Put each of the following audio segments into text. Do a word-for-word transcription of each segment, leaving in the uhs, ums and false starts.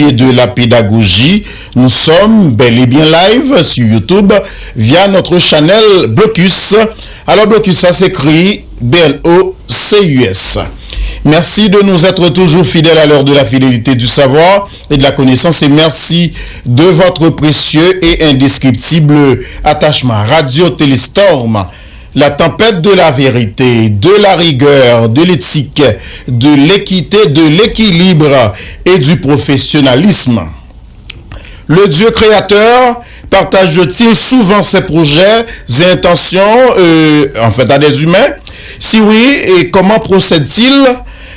et de la pédagogie. Nous sommes bel et bien live sur YouTube via notre channel Blocus. Alors Blocus, ça s'écrit B L O C U S. Merci de nous être toujours fidèles à l'heure de la fidélité, du savoir et de la connaissance et merci de votre précieux et indescriptible attachement. Radio Téléstorm, la tempête de la vérité, de la rigueur, de l'éthique, de l'équité, de l'équilibre et du professionnalisme. Le Dieu créateur partage-t-il souvent ses projets et intentions, euh, en fait, à des humains? Si oui, et comment procède-t-il?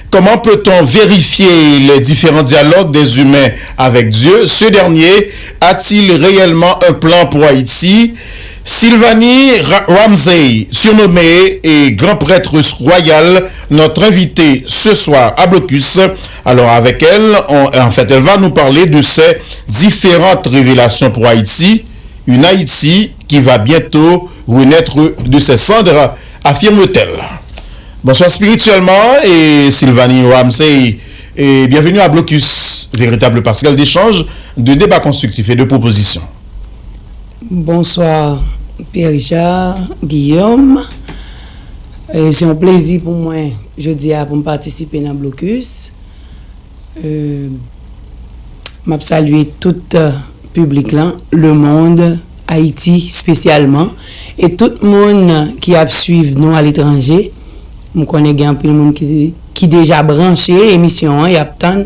Comment peut-on vérifier les différents dialogues des humains avec Dieu? Ce dernier a-t-il réellement un plan pour Haïti? Sylvanie Ra- Ramsey, surnommée et grand prêtre royal, notre invitée ce soir à Blocus. Alors avec elle, on- en fait, elle va nous parler de ces différentes révélations pour Haïti, une Haïti qui va bientôt renaître de ses cendres, affirme-t-elle. Bonsoir spirituellement et Sylvanie Ramsey et bienvenue à Blocus, véritable passerelle d'échange, de débat constructif et de propositions. Bonswa Pierre Richard, Guillaume. E, se yon plezi pou mwen jodi a pou m patisipe nan Blocus. E, m ap salye tout piblik lan, lemonn, Ayiti espesyalman, e tout moun ki ap swiv nou aletranje. M konnen gen anpil moun ki, ki deja branche emisyon an, y ap tann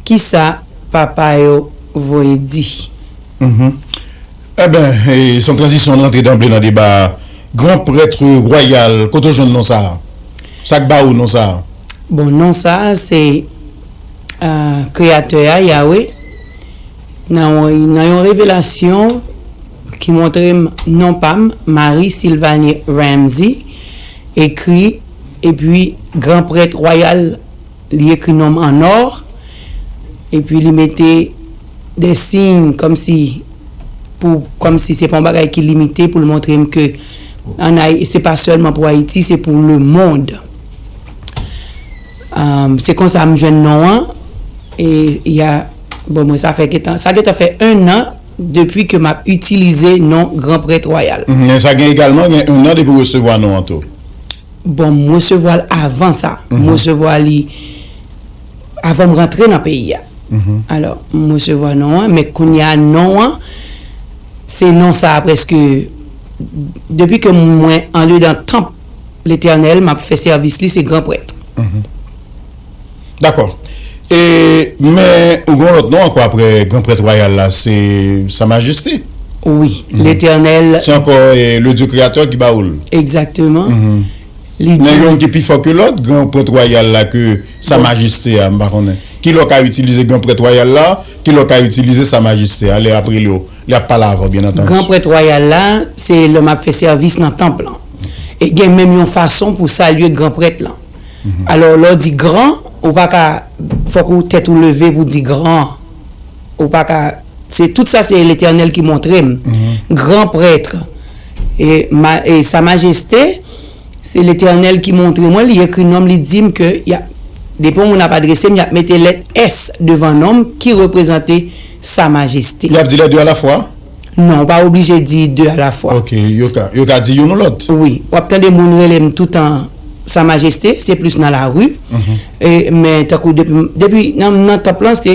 kisa papa yo voye di. Enben, e, san tranzisyon, n rantre danble nan deba. Gran prèt wayal, kote w jwenn non sa a? Sa k ba ou non sa a? Bon, non sa a, se, a, Kreyatè a, Yawe, nan yon, nan yon revelasyon ki montre m non pa m, Marie Sylvanie Ramsey, ekri, epi Gran Prèt Wayal, li ekri non m an nò, epi li mete de siy kòmsi pou, kòmsi se pa yon bagay ki limite pou l montre m ke an Ay-, se pa sèlman pou Ayiti, se pou lemonn. Am, se konsa m jwenn non an, e y a, bon, mwen, sa fè gentan, sa gentan fè en an depi ke m ap itilize non Gran Prèt Wayal. Mhm, men sa gen egalman, gen en an depi w resevwa non an tou. Bon, m resevwa l avan sa. M resevwa li avan m rantre nan peyi a. Alò, m resevwa non an, men kounye a non an, se non sa a prèske, depi ke mwen andedan tanp Letènèl, m ap fè sèvis li, se gran prèt. Dakò. E, men, ou gen yon lòt non ankò apre Gran Prèt Wayal la, se Sa Majeste. Wi, Letènèl. Se ankò, e, le Dieu créateur ki ba ou l. Egzakteman. Li di. Men gen youn ki pi fò ke lòt, Gran Prèt Wayal la, ke Sa Majeste a, m pa konnen. Ki lè w ka itilize Gran Prèt Wayal la, ki lè w ka itilize Sa Majeste a, lè y ap rele w, lè y ap pale avè w, byen antandi. Gran Prèt Wayal la, se lè m ap fè sèvis nan tanp lan. E gen menm yon fason pou salye Gran Prèt lan. Alò, lè w di gran, ou pa ka, fòk ou tèt ou leve pou di gran. Ou pa ka, se tout sa se Letènèl ki montre m. Gran prèt. E, ma, e Sa Majeste, se Letènèl ki montre mwen, li ekri non m, li di m ke y ap, depi yon moun ap adrese m, y ap mete lèt S devan non m ki reprezante Sa Majeste. Y ap di lè de alafwa? Non, ou pa oblije di de alafwa. Ok, yo ka, yo ka di youn ou lòt. Wi, w ap tande moun rele m toutan Sa Majeste, se plis nan lari. E, men tankou depi, depi nan, nan tanp lan, se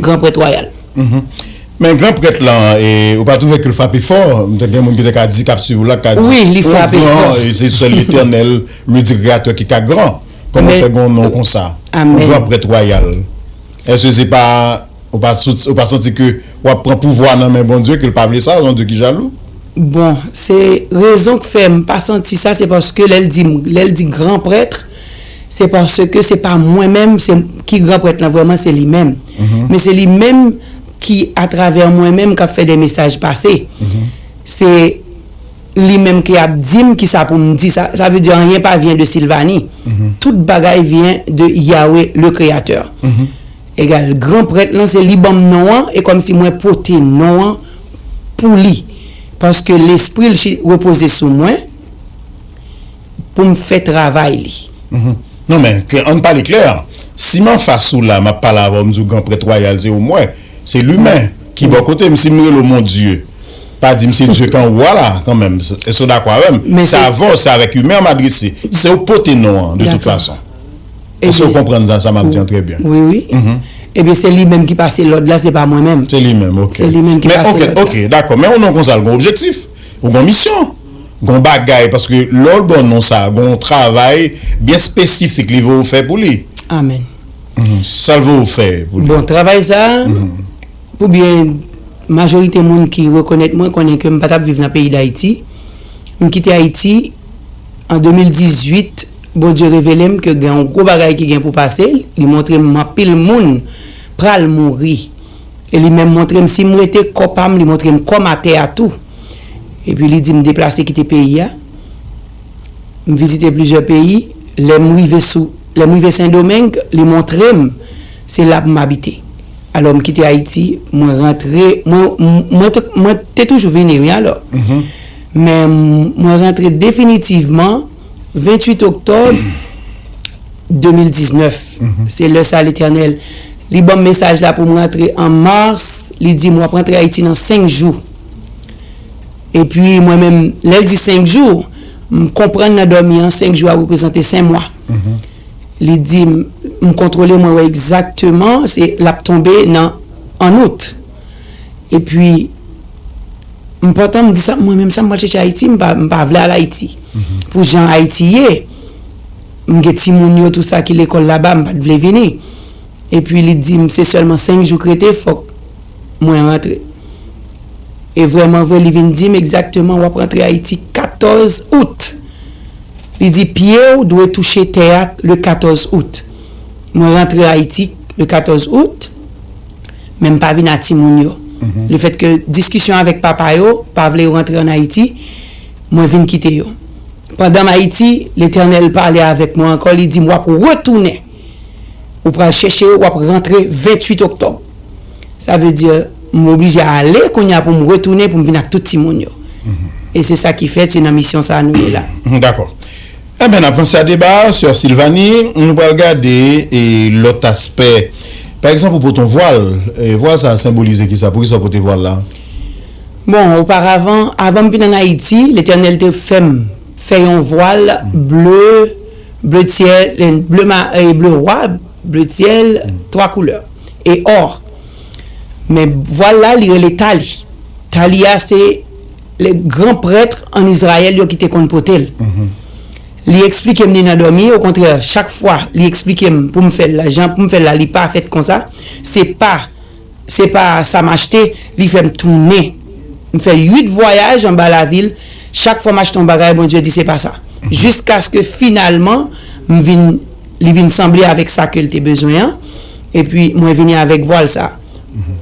Gran Prèt Wayal. Men Gran Prèt lan, e, ou pa twouve ke l frape fò? M te gen moun ki te ka di, k ap swiv ou la, k ka di, Wi, li frape fò. E se sèl Letènèl, le Dieu créateur, ki ka gran. Kòman fè gen yon non konsa? Yon Gran Prèt Wayal. Èske se pa Ou pa santi, ou pa santi ke w ap pran pouvwa nan men Bondye, ke l pa vle sa, Bondye ki jalou? Bon, se rezon k fè m pa santi sa, se paske lè l di m, lè l di gran prèt, se paske se pa mwen menm, se ki gran prèt lan vrèman, se li menm. Men se li menm ki atravè mwen menm k ap fè de mesaj pase. Se li menm ki ap di m kisa pou m di. Sa, sa vle di anyen pa vyen de Sylvanie. Tout bagay vyen de Yahweh le Créateur. Egal, gran prèt lan, se li ban m non an, e kòmsi mwen pote non an pou li. Paske lespri l chi- repoze sou mwen pou m fè travay li. Non, men, ke, ann pale klè. Si m anfas ou la, m ap pale avè w, m di w gran prèt wayal, se ou m wè. Se limen ki bò kote m. Si m rele w mon Dye, pa di m se Dye k anwo a la, kanmenm. Èske w dakò avè m? Se avè w, se avèk imen an m adrese. Se ou k pote non an, de tout fason. Èske w konprann sa, sa m ap di an trè byen? Wi, wi. Ebyen, se li menm ki pase lòd la, se pa mwen menm. Se li menm, ok. Se li menm ki pase lòd la. Ok, dakò. Men yon non konsa, l gen objektif. Ou gen misyon. Gon bagay, paske lè w ba w non sa, gon travay byen espesifik li voye w fè pou li. Amèn. Mhm. Sa l voye w fè pou li? Bon, travay sa, pou byen majorite moun ki rekonèt mwen konnen ke m pa t ap viv nan peyi Dayiti. M kite Ayiti an de mil dizuit, Bondye revele m ke gen yon gwo bagay ki gen pou pase, li montre m anpil moun pral mouri. E li menm montre m si m rete kò pa m, li montre m kò m atè a tou. Epi li di m deplase kite peyi a. M vizite plizyè peyi. Lè m rive sou, lè m rive Sendomeng, li montre m se la pou m abite. Alò m kite Ayiti, mwen rantre, mwen, mwen, te, mwen te toujou vini, wi, alò. Men mwen rantre definitivman venntuit oktòb de mil diznèf. Se lè sa Letènèl, li ban m mesaj la pou m rantre an mas, li di m w ap rantre Ayiti nan senk jou. Epi mwen menm, lè l di senk jou, m konprann nan dòmi an, senk jou a reprezante senk mwa. Li di m, m kontwole, mwen wè egzakteman, se l ap tonbe nan, an out. Epi, m pantan m di sa, mwen menm sa m pral chèche Ayiti, m pa, m pa vle al Ayiti. Pou jan Ayiti ye, m gen timoun yo, tou sa ki lekòl laba, m pa t vle vini. Epi li di m se sèlman senk jou k rete, fòk mwen rantre. E vrèman vre, li vin di m egzakteman w ap rantre Ayiti katòz out. Li di pye w dwe touche tè a le katòz out. Mwen rantre Ayiti le katòz out, men m pa vin a timoun yo. Lefètke diskisyon avèk papa yo, pa vle yo rantre ann Ayiti, mwen vin kite yo. Pandan m Ayiti, Letènèl pale avèk mwen ankò, li di m w ap retounen. Ou pral chèche yo, w ap rantre venntuit oktòb. Sa vle di, m oblije ale kounye a pou m retounen pou m vin ak tout timoun yo. E se sa ki fèt, se nan misyon sa a nou ye la. Dakò. Enben, n ap vanse a deba a, sè Silvanie, nou pral gade e, lòt aspè. Pa egzanp, ou pote yon vwal. E, vwal sa a senbolize kisa? Poukisa w pote vwal la? Bon, oparavan, avan m vin ann Ayiti, Letènèl te fè m fè yon vwal ble, ble syèl, ble, ma, e, ble wa, ble syèl, twa koulè, e ò. Men vwal la, li rele tali. Tali a, se le gran prèt ann Izrayèl yo ki te konn pote l. Li eksplike m li nan dòmi, okontrè, chak fwa li eksplike m pou m fè l la, jan pou m fè l la, li pa fèt konsa. Se pa, se pa sa m achte, li fè m tounen. M fè uit vwayaj anba lavil, chak fwa m achte yon bagay, Bondye di se pa sa. Jiskaske finalman, m vin, li vin sanble avèk sa ke l te bezwen an, epi mwen vini avèk vwal sa.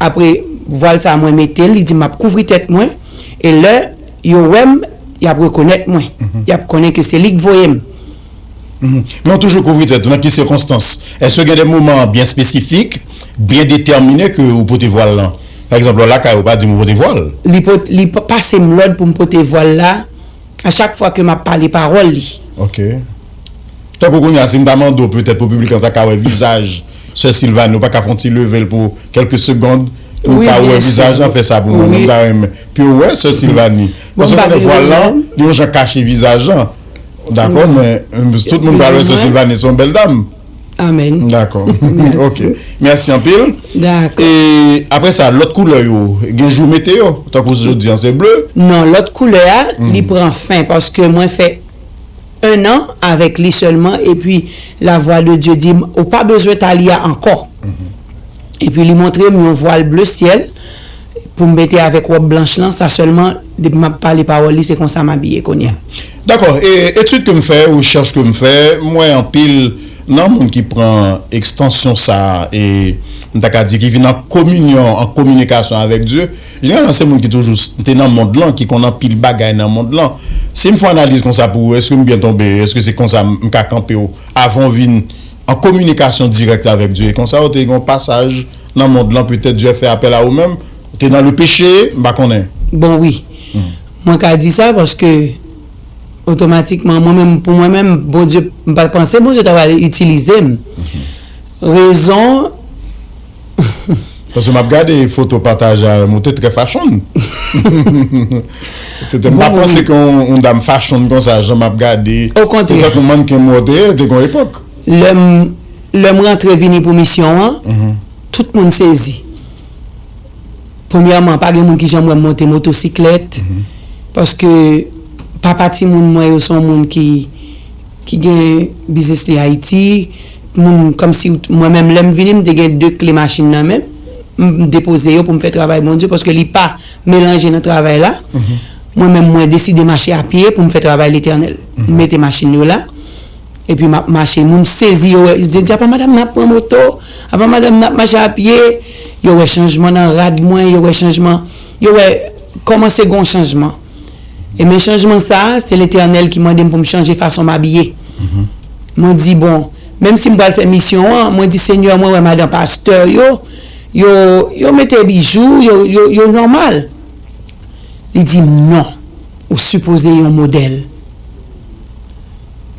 Apre vwal sa, mwen mete l, li di m ap kouvri tèt mwen, e lè yo wè m, y ap rekonèt mwen. Y ap konnen ke se li k voye m. Men w toujou kouvri tèt ou, nan ki sikonstans? Èske gen de moman byen espesifik, byen detèmine ke ou pote vwal lan? Pa egzanp, lè w lakay ou, pa di m ou pote vwal. Li pot, li pa, pase m lòd pou m pote vwal la a chak fwa ke m ap pale pawòl li. Ok. Tankou kounye a, si m ta mande w petèt pou piblik lan ta ka wè vizaj sè Silvanie, ou pa ka fè yon ti leve l pou kèlke segonn pou l ka wè vizaj lan, fè sa pou mwen, non, m ta renmen. Pi w wè sè Silvanie. Paske konnen vwal lan, li yon jan kache vizaj lan. Dakò, men tout moun pral wè sè Silvanie se yon bèl dam. Amèn. Dakò. Ok. Mèsi anpil. Dakò. E apre sa, lòt koulè yo, gen jou mete yo, tankou jodi an se ble. Non, lòt koulè a, li pran fen paske mwen fè en an avèk li sèlman, epi la vwa de Dye di m, ou pa bezwen tali a ankò. Epi li montre m yon vwal ble syèl pou m mete avèk wòb blanch lan, sa sèlman, depi m ap pale pawòl li, se konsa m abiye kounye a. Dakò, e etid ke m fè, rechèch ke m fè, m wè anpil nan moun ki pran ekstansyon sa a, e m ta ka di ki vin an kominyon, an kominikasyon avèk Dye, jeneralman se moun ki toujou s- te nan mond lan, ki konn anpil bagay nan mond lan. Si m fè analiz konsa pou ou, èske m byen tonbe? Èske se konsa m m ka kanpe w avan w vin an kominikasyon dirèk avèk Dye? E konsa ou te gen yon pasaj nan mond lan, petèt Dye fè apèl a ou menm, ou te nan le peche, m pa konnen. Bon, wi. Mwen ka di sa paske otomatikman, mwen menm, pou mwen menm, Bondye, m pa t panse Bondye ta pral itilize m. Rezon. Paske m ap gade foto pataje avè m, ou te trè fachonn. Petèt m pa panse ke yon, yon dam fachonn konsa, jan m ap gade. Okontrè. Se tankou mannken mòde, te gon epòk. Lè m, lè m rantre vini pou misyon an, tout moun sezi. Premyèman, pa gen moun ki janm wè m monte motosiklèt. Paske papa timoun mwen yo se yon moun ki, ki gen biznis li Ayiti. Moun kòmsi, mwen menm, lè m vini, m te gen de kle machin nan men m. M depoze yo pou m fè travay Bondye, paske li pa melanje nan travay la. Mwen menm, mwen deside mache a pye pou m fè travay Letènèl. M mete machin yo la. Epi m ap mache, moun sezi, yo wè, yo di, "Apa madanm nan ap pran moto? Apa madanm nan ap mache a pye?" Yo wè chanjman nan rad mwen, yo wè chanjman, yo wè kòmanse gon chanjman. E men chanjman sa a, se Letènèl ki mande m pou m chanje fason m abiye. Mwen di, "Bon, menm si m pral fè misyon an," mwen di, "Senyè, mwen wè madan pastè yo, yo, yo mete bijou, yo, yo, yo nòmal." Li di m, "Non, ou sipoze yon modèl."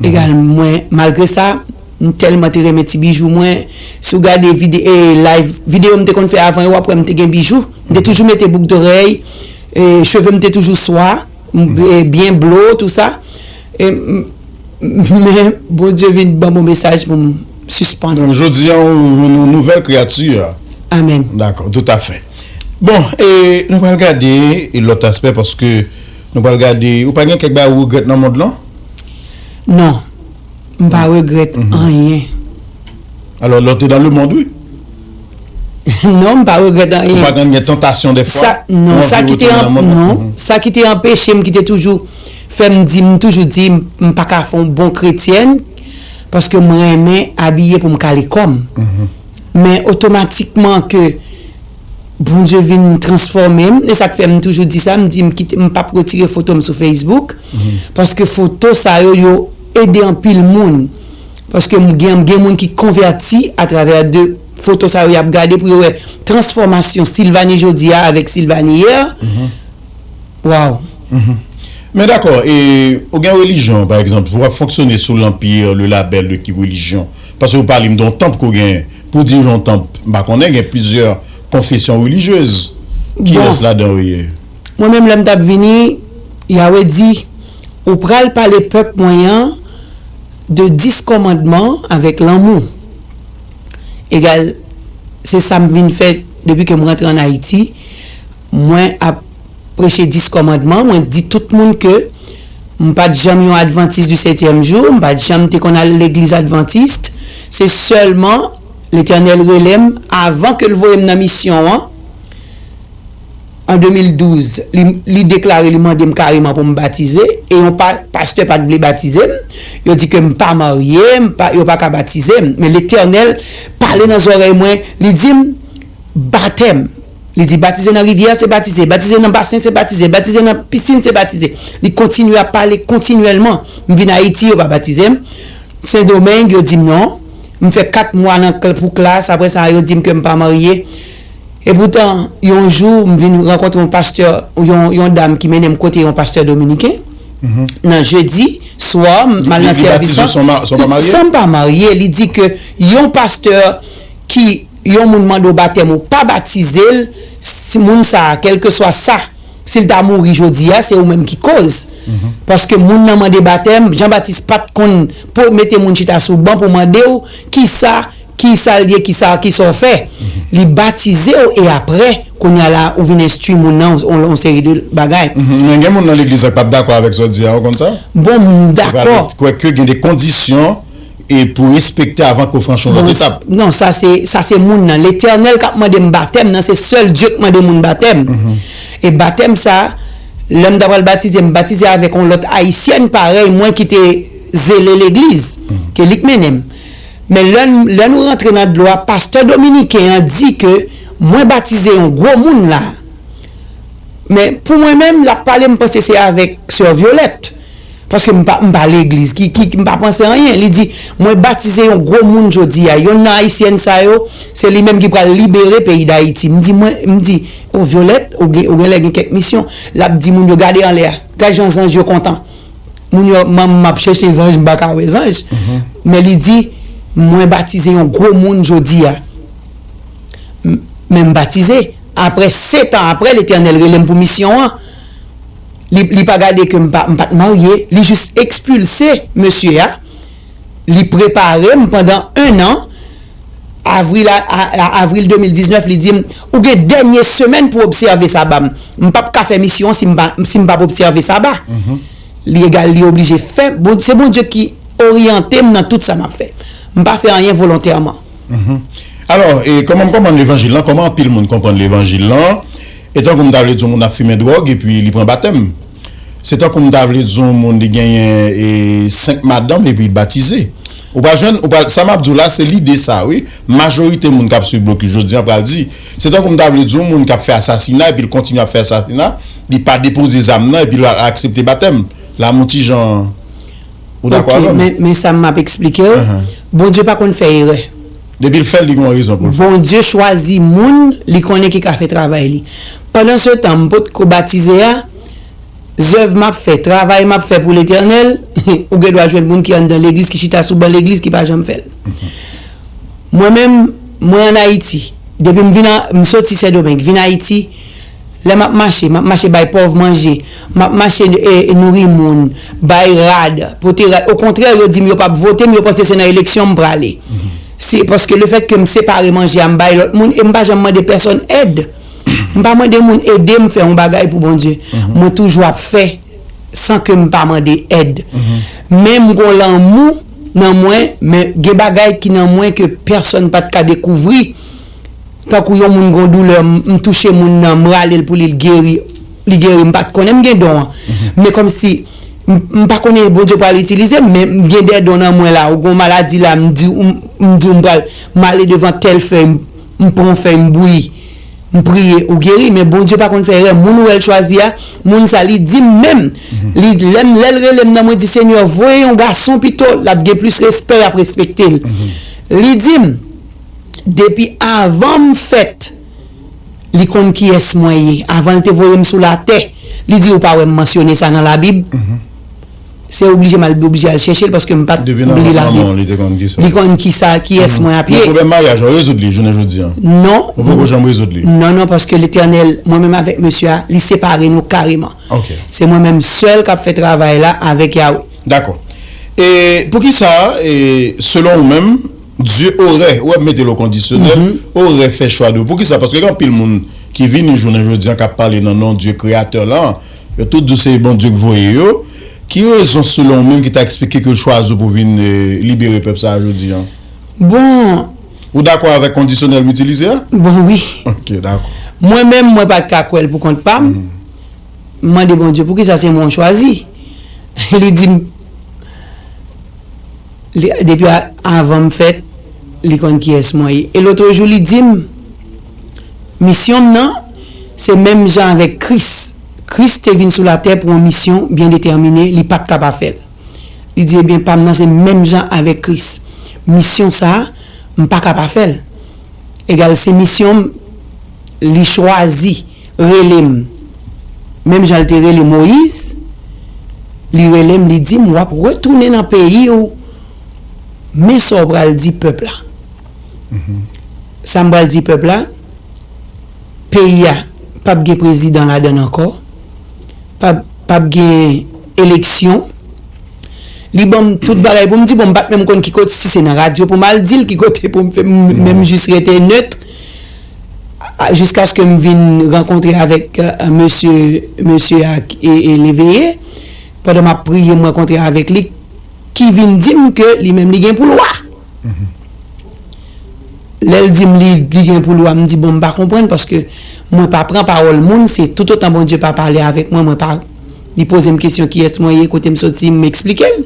Egal, mwen, malgre sa, m tèlman te renmen ti bijou mwen. Si w gade vide, e, live, videyo m te konn fè avan yo, w ap wè m te gen bijou. M te toujou mete bouk dorèy, e, cheve m te toujou swa, m, e, byen blo, tou sa. E, m, men, Bondye vin ban m yon mesaj pou m sispann. Donk, jodi a, ou vin yon nouvèl kreyati. Amèn. Dakò, toutafè. Bon, e, nou pral gade, e, lòt aspè, paske nou pral gade, ou pa gen kèk bagay ou regrèt nan mond lan? Non, m pa regrèt anyen. Alò, lè w te nan lemonn, wi. Non, m pa regrèt anyen. Ou pa t gen tantasyon dèfwa? Sa, non, sa ki te, non, sa ki te anpeche m, ki te toujou fè m di, m toujou di, m, m pa ka fè yon bon kretyèn, paske m renmen abiye pou m kale kò m. Men otomatikman ke Bondye vin transfòme m, e sa k fè m toujou di sa, m di m kite, m p ap retire foto m sou Facebook, paske foto sa yo, yo ede anpil moun. Paske m gen, gen moun ki konvèti atravè de foto sa yo y ap gade pou yo wè transfòmasyon Sylvanie jodi a avèk Sylvanie yè. Waw. Men dakò, e ou gen relijyon, pa egzanp, ou ap fonksyone sou lanpir, le labèl de ki relijyon? Paske ou pale m de yon tanp ke ou genyen. Pou dirijan yon tanp, m pa konnen, gen plizyè konfesyon relijyez. Kilès ladan yo ye? Mwen menm, lè m t ap vini, Yawe di, ou pral pale pèp mwen an de dis kòmandman avèk lanmou. Egal, se sa m vin fè depi ke m rantre ann Ayiti. Mwen ap preche dis kòmandman, mwen di tout moun ke m pa t janm yon advantis di setyèm jou, m pa t janm te konn al legliz advantis. Se sèlman Letènèl rele m avan ke l voye m nan misyon an, an de mil douz, li, li deklare, li mande m kareman pou m batize, e yon pa, pastè pa t vle batize m. Yo di ke m pa marye, m pa, yo pa ka batize m. Men Letènèl pale nan zòrèy mwen, li di m, batèm. Li di, batize nan rivyè, se batize. Batize nan basen, se batize. Batize nan pisin, se batize. Li kontinye ap pale kontinyèlman. M vin Ayiti, yo pa batize m. Sendomeng, yo di m non. M fè kat mwa nan, pou klas. Apre sa, yo di m ke m pa marye. Epoutan, yon jou, m vin rankontre yon pastè, yon, yon dam ki mennen m kote yon pastè dominiken. Nan jedi swa, m al nan sèvis lan. San m pa marye, li di ke yon pastè ki yon moun mande w batèm, ou pa batize l, si moun sa a, kèlkeswa sa, si l ta mouri jodi a, se ou menm ki koz. Paske moun nan mande batèm, Jan Batis pa t konn pou mete moun chita sou ban pou mande w kisa, kisa l ye, kisa, kisa w fè. Li batize w e apre, kounye a la, ou vin enstwi moun nan yon, yon seri de bagay. Men gen moun nan legliz la k pa t dakò avèk sa w di a, ou konn sa? Bon, m dakò. Kwèke gen de kondisyon e pou respekte avan ke w franchi yon lòt etap. Non, sa se, sa se moun nan. Letènèl k ap mande m batèm nan, se sèl Dye k mande moun batèm. E batèm sa, lè m ta pral batize, m batize avèk yon lòt ayisyèn parèy mwen ki te zele legliz, ke li k mennen m. Men lè, lè nou rantre nan dlo a, pastè dominiken an di ke mwen batize yon gwo moun la. Men pou mwen menm, l ap pale, m panse se avèk sè Violette. Paske m pa, m pa legliz, ki, ki, m pa panse anyen. Li di, mwen batize yon gwo moun jodi a. Yonn nan ayisyèn sa yo, se li menm ki pral libere peyi Dayiti. M di, mwen, m di, o Violette, ou gen, ou genlè gen kèk misyon. L ap di moun yo gade anlè a. Gad jan zanj yo kontan. Moun yo, m, m ap chèche zanj, m pa ka wè zanj. Men li di, Mwen batize yon gwo moun jodi a. M- Men m batize. Apre sèt an apre, Letènèl rele m pou misyon an. Li, li pa gade ke m pa, m pa t marye. Li jis ekspilse mesye a. Li prepare m pandan en an. Avril, a, a, a- avril de mil diznèf, li di m, ou gen dènye semèn pou obsève saba m. M p ap ka fè misyon an si m pa, si m p ap obsève saba. Li egal, li oblije fè. Bon, se Bondye ki oryante m nan tout sa m ap fè. M pa fè anyen volontèman. Alò, e kòman m konprann levanjil lan? Kòman anpil moun konprann levanjil lan? E tankou m ta vle di yon moun ap fimen dwòg epi li pran batèm. Se tankou m ta vle di yon moun li genyen e, senk madanm epi li batize. Ou pral jwenn, ou pral, sa m ap di w la, se lide sa, wi. Majorite moun k ap swiv blokis jodi an pral di. Se tankou m ta vle di yon moun k ap fè asasina epi l kontinye ap fè asasina, li pa depoze zam nan epi l al aksepte batèm. La m yon ti jan. Ou dakò Ok, avè m? men, men sa m ap eksplike w. Bondye pa konn fè erè. Depi l fè l, li gen yon rezon pou l fè. Bondye chwazi moun li konnen ki ka fè travay li. Pandan se tan, m potko batize a, zèv m ap fè, travay m ap fè pou Letènèl, ou gen dwa jwenn moun ki anndan legliz, ki chita sou ban legliz, ki pa janm fè l. Mwen menm, mwen ann Ayiti. Depi m vin an, m soti Sendomeng, vin Ayiti, lè m ap mache, m ap mache bay pòv manje, m ap mache e, e nouri moun, bay rad, pote rad. Okontrè, yo di m yo p ap vote m, yo panse se nan eleksyon m prale. Se paske lefètke m separe manje a, m bay lòt moun, e m pa janm mande pèsonn èd. M pa mande moun ede m fè yon bagay pou Bondye. Mwen toujou ap fè san ke m pa mande èd. Men m gon lanmou nan mwen, men gen bagay ki nan mwen ke pèsonn pa t ka dekouvri. Tankou yon moun gon doulè, m, m touche moun nan, m rale l pou li, l geri, li geri, m pa t konnen m gen don an. Men kòmsi, m, m pa konnen Bondye pral itilize m, men m gen de don nan mwen la, ou gon maladi la, m di, m, m di w m pral, m ale devan tèl fèy, m, m pran yon fèy, m bouyi, m priye, ou geri, men Bondye pa konn fè erè, moun ou wè l chwazi a, moun sa li di m menm, li, lè m, lè l rele m nan, mwen di, Senyè, voye yon gason pito, l ap gen plis respè, y ap respekte l. Li di m, depi avan m fèt, li konn kiyès mwen ye. Avan l te voye m sou latè, li di ou pa wè m mansyone sa nan Labib. Se oblije m al oblije al chèche l paske m pa t li Labib. Li konn kisa, kiyès mwen ap ye. Men pwoblèm maryaj ou rezoud li jounen jodi an? Non. Ou poko janm rezoud li? Non, non, paske Letènèl, mwen menm avèk mesye a, li separe nou kareman. Se mwen menm sèl k ap fè travay la avèk Yahweh. Dakò. E poukisa, e, selon ou menm, Dye orè, ou wè m mete l o kondisyonèl, orè fè chwa de ou. Poukisa? Paske gen anpil moun ki vini jounen jodi an k ap pale nan non Dye kreyatè la, yo tout di w se Bondye k voye yo. Ki rezon selon ou menm ki ta eksplike ke l chwazi w pou vin e, libere pèp sa a jodi an? Bon. Ou dakò avèk kondisyonèl m itilize a? Bon, wi. Ok, dakò. Mwen menm, mwen pa t ka kwè l pou kont pa m. M mande Bondye, poukisa se mwen w chwazi? Li di m, Li, depi a- avan m fèt, li konn kiyès mwen ye. E lòt jou, li di m, misyon m nan, se menm jan avèk Kris. Kris te vin sou latè pou yon misyon byen detèmine, li pa t ka pa fè l. Li di, ebyen, pa m nan se menm jan avèk Kris. Misyon sa a, m pa ka pa fè l. Egal se misyon m, li chwazi rele m. Menm jan l te rele Moyiz, li rele m, li di m, w ap retounen nan peyi w, men sa w pral di pèp la. Sa m pral di pèp la, peyi a p ap gen prezidan ladan l ankò, p ap, p ap gen eleksyon. Li ban m tout bagay pou m di, bon, m pa t menm konn ki kote, si se nan radyo pou m al di l, ki kote pou m fè, m menm jis rete nèt, a- jiskaske m vin rankontre avèk e, mesye, mesye a, e, e Leveye, pandan m ap priye, m rankontre avèk li, ki vin di m ke li menm li gen pou l wa. Lè l di m li, li gen pou l wa, m di, bon, m pa konprann, paske mwen pa pran pawòl moun, se toutotan Bondye pa pale avèk mwen, mwen pa, li poze m kesyon kiyès mwen ye, kote m soti, m eksplike l.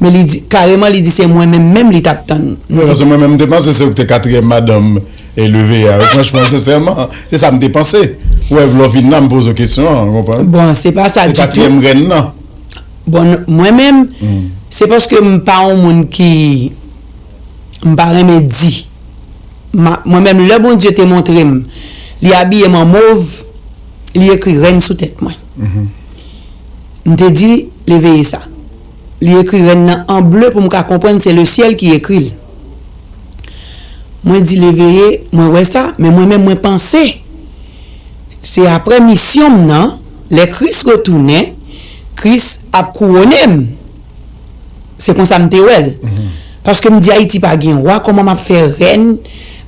Men li di, kareman, li di se mwen menm menm li t ap tann. Wi, paske mwen menm m te panse se ou ki te katriyèm madanm e Leveye a. Franchman, sensèman, se sa m te panse. Ou wè, lè w vin la, m poze w kesyon an, ou konprann? Bon, se pa sa ditou. Se katriyèm grenn nan. Bon, mwen menm, se paske m pa yon moun ki M pa renmen di. Ma, mwen menm, lè Bondye te montre m, li abiye m an mov, li ekri rèn sou tèt mwen. M te di, Leveye sa. Li ekri rèn nan an ble pou m ka konprann se lesyèl ki ekri l. Mwen di l eveye, mwen wè sa, men mwen menm mwen panse se apre misyon m nan, lè Kris retounen, Kris ap kouwonnen m. Se konsa m te wè l. Paske m di Ayiti pa gen wa, kòman m ap fè rèn?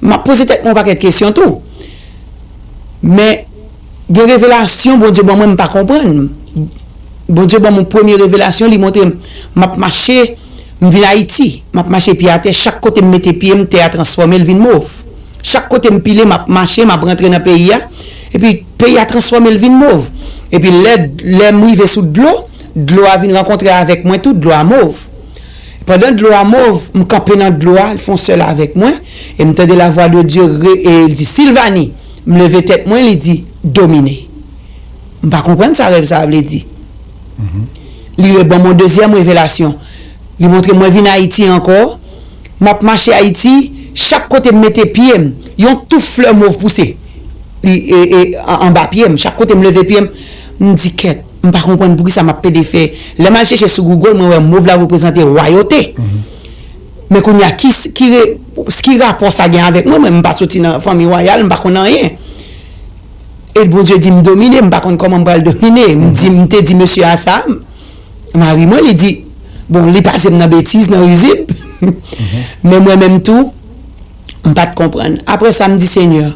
M ap poze tèt mwen yon pakèt kesyon tou. Men gen revelasyon Bondye ban mwen, m pa konprann. Bondye ban mwen premye revelasyon, li montre m, m ap mache, m vin Ayiti, m ap mache pye atè, chak kote m mete pye m, tè a transfòme, l vin mov. Chak kote m pile, m ap mache, m ap rantre nan peyi a, epi peyi a transfòme, l vin mov. Epi lè, lè m rive sou dlo, dlo a vin rankontre avèk mwen tou, dlo a mov. Pandan dlo a mov, m kanpe nan dlo a, l fè yon sèl avèk mwen, e m tande la voix de Dieu, re- e l di, Sylvanie, m leve tèt mwen, li di, domine. M pa konprann sa rèv sa a vle di. Li reban m yon dezyèm revelasyon. Li montre mwen vin Ayiti ankò. M ap mache Ayiti, chak kote m mete pye m, yon touf flè mov pouse. Li, e, e, an- anba pye m, chak kote m leve pye m, m di kèt, m pa konprann poukisa m ap pede fè. Lè m al chèche sou Google, mwen wè mov la reprezante wayote. Men kounye a, ki, ki, re- ki rapò sa gen avèk mwen? Mwen, m pa soti nan fanmi wayal, m pa konn anyen. E Bondye di m domine, m pa konn kòman m pral domine. M di, m te di mesye a sa, mari mwen, li di, bon, li pase m nan betiz, nan rizib. Men mwen menm tou, m pa t konprann. Apre sa, m di, Senyè,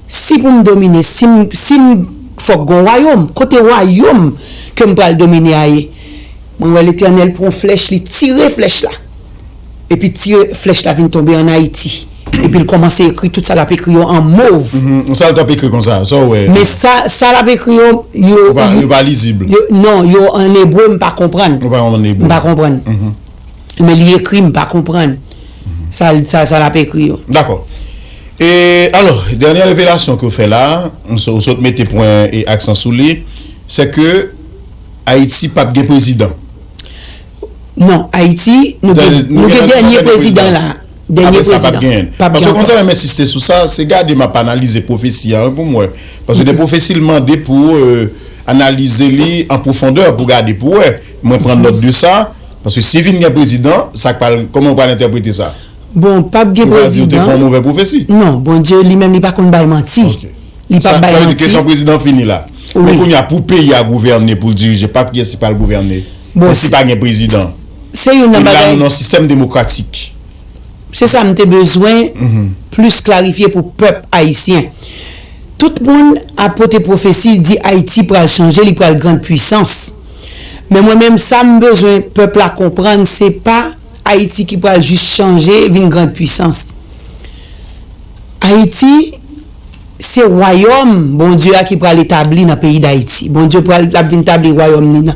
si pou m domine, si m, si m fòk gon wayòm, kote wayòm ke m pral domine a ye? Mwen wè Letènèl pran yon flèch, li tire flèch la. Epi tire flèch la vin tonbe ann Ayiti. Epi l kòmanse ekri tout sa l ap ekri yo an mov. Mhm. Sa l t ap ekri konsa, sa w wè? Men sa, sa l ap ekri yo, yo, Yo pa, yo pa lizib. Yo, non, yo an ebre, m pa konprann. Yo pa an ebre. M pa konprann. Mhm. Men li ekri, m pa konprann. Sa, sa, sa l ap ekri yo. Dakò. E, alò, dènye revelasyon ke w fè la, ou so- ou sot mete pwen e aksan sou li, se ke Ayiti p ap gen prezidan. Non, Ayiti, nou gen, Dènye- nou nou gen gen dènye dènye prezidan prezidan. la. Dènye Apre sa, p ap prezidan. Genyen. P ap Paske gen konn sa ankò. Mwen ensiste sou sa, se gade m ap analize pwofesi a, wi, pou m wè. Paske de pwofesi l mande pou, euh, analize li an pwofondè, pou gade, pou wè. Mwen pran nòt de sa, paske si vin gen prezidan, sa k pral, kòman w pral entèprete sa? Bon, p ap gen Yo pral di w te fè yon prezidan. Movè pwofesi. Non, Bondye li menm li pa konn bay manti. Ok. Li p ap Sa, bay sa vle di manti. Kesyon prezidan fini la. Wi. Men kounye a, pou peyi a gouvène, pou l dirije, pa kiyès ki pral gouvène? Bon, Men si s- pa gen prezidan. Se youn nan E la, bagay nou nan sistèm demokratik. Se sa m te bezwen Mhm. plis klarifye pou pèp ayisyen. Tout moun ap pote pwofesi, di Ayiti pral chanje, li pral grand pwisans. Men mwen menm, sa m bezwen pèp la konprann, se pa Ayiti ki pral jis chanje, vin grand pwisans. Ayiti, se wayòm Bondye a ki pral etabli nan peyi Dayiti. Bondye pral, l ap vin tabli wayòm li nan,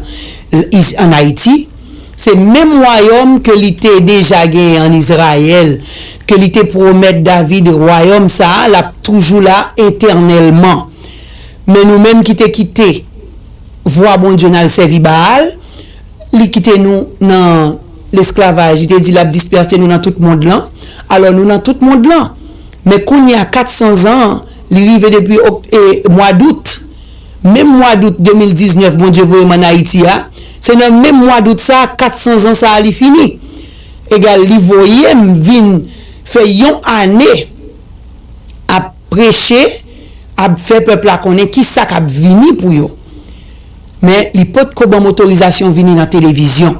is- ann Ayiti. Se menm wayòm ke li te deja genyen ann Izrayèl, ke li te pwomèt David, wayòm sa a, l ap toujou la etènèlman. Men nou menm ki te kite vwa Bondye n al sèvi Baal, li kite nou nan lesklavaj, li te di l ap dispèse nou nan tout mond lan. Alò, nou nan tout mond lan. Men kounye a, kat san zan, li rive depi ok- e, mwa dout. Menm mwa dout de mil diznèf, Bondye voye m ann Ayiti a, se nan menm mwa dout sa a, kat san zan sa a, li fini. Egal, li voye m vin fè yon ane ap preche, ap fè pèp la konnen ki sa k ap vini pou yo. Men li potko ban m otorizasyon vini nan televizyon.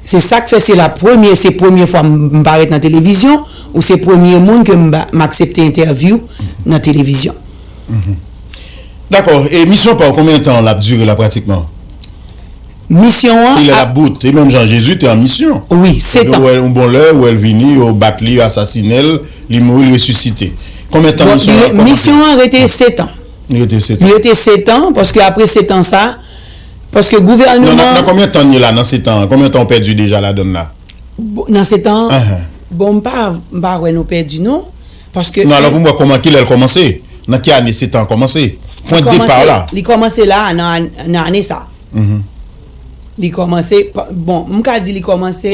Se sa k fè se la premye, se premye fwa m, m parèt nan televizyon, ou se premye moun ke m ba- m aksepte entèvyou nan televizyon. Dakò, e misyon pa w, konbyen tan l ap dire la pratikman? Misyon an Kilè l ap ap bout? E menm jan Jezi te an misyon. Wi, sèt an. Epi w wè yon bon lè, w wè l vini, yo bat li, yo asasinen l, li mouri, l resisite. Konbyen tan Bon, misyon li an re- ap kòmanse? Misyon an rete sèt an. Li rete sèt Li an. rete sèt an, paske apre sèt an sa, paske Non, nan, gouvènman nan konbyen tan n ye la, nan sèt an? Konbyen tan w pèdi deja ladann la? Bo- Nan sèt an, Ahan. bon, m pa, m pa wè nou pèdi, non. Paske Non, alò pou m wè kòman, kilè l kòmanse? Nan ki ane sèt an kòmanse? Pwen de depa la. Li kòmanse la, nan, nan ane sa. Mhm. Li kòmanse, pa- bon, m ka di li kòmanse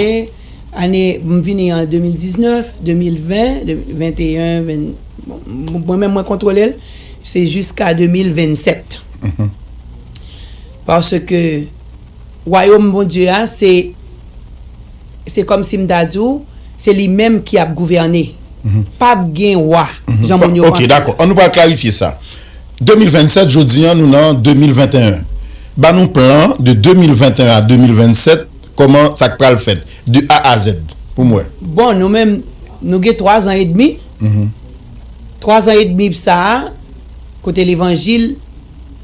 ane, m vini an de mil diznèf, de mil ven, de, venteyen, ven, bon, mwen menm mwen kontwole l, se jiska de mil vennsèt. Mhm. Paske wayòm Bondye a, se, se kòmsi m ta di w, se li menm ki ap gouvène. p ap gen wa, jan moun yo panse. Ok, dakò. An nou pral klarifye sa. De mil vennsèt, jodi an, nou nan de mil venteyen. Ban nou plan de de mil venteyen a de mil vennsèt, kòman sa k pral fèt, de A a Z, pou m wè. Bon, nou menm, nou gen twa zan edmi. Twa zan edmi sa a, kote levanjil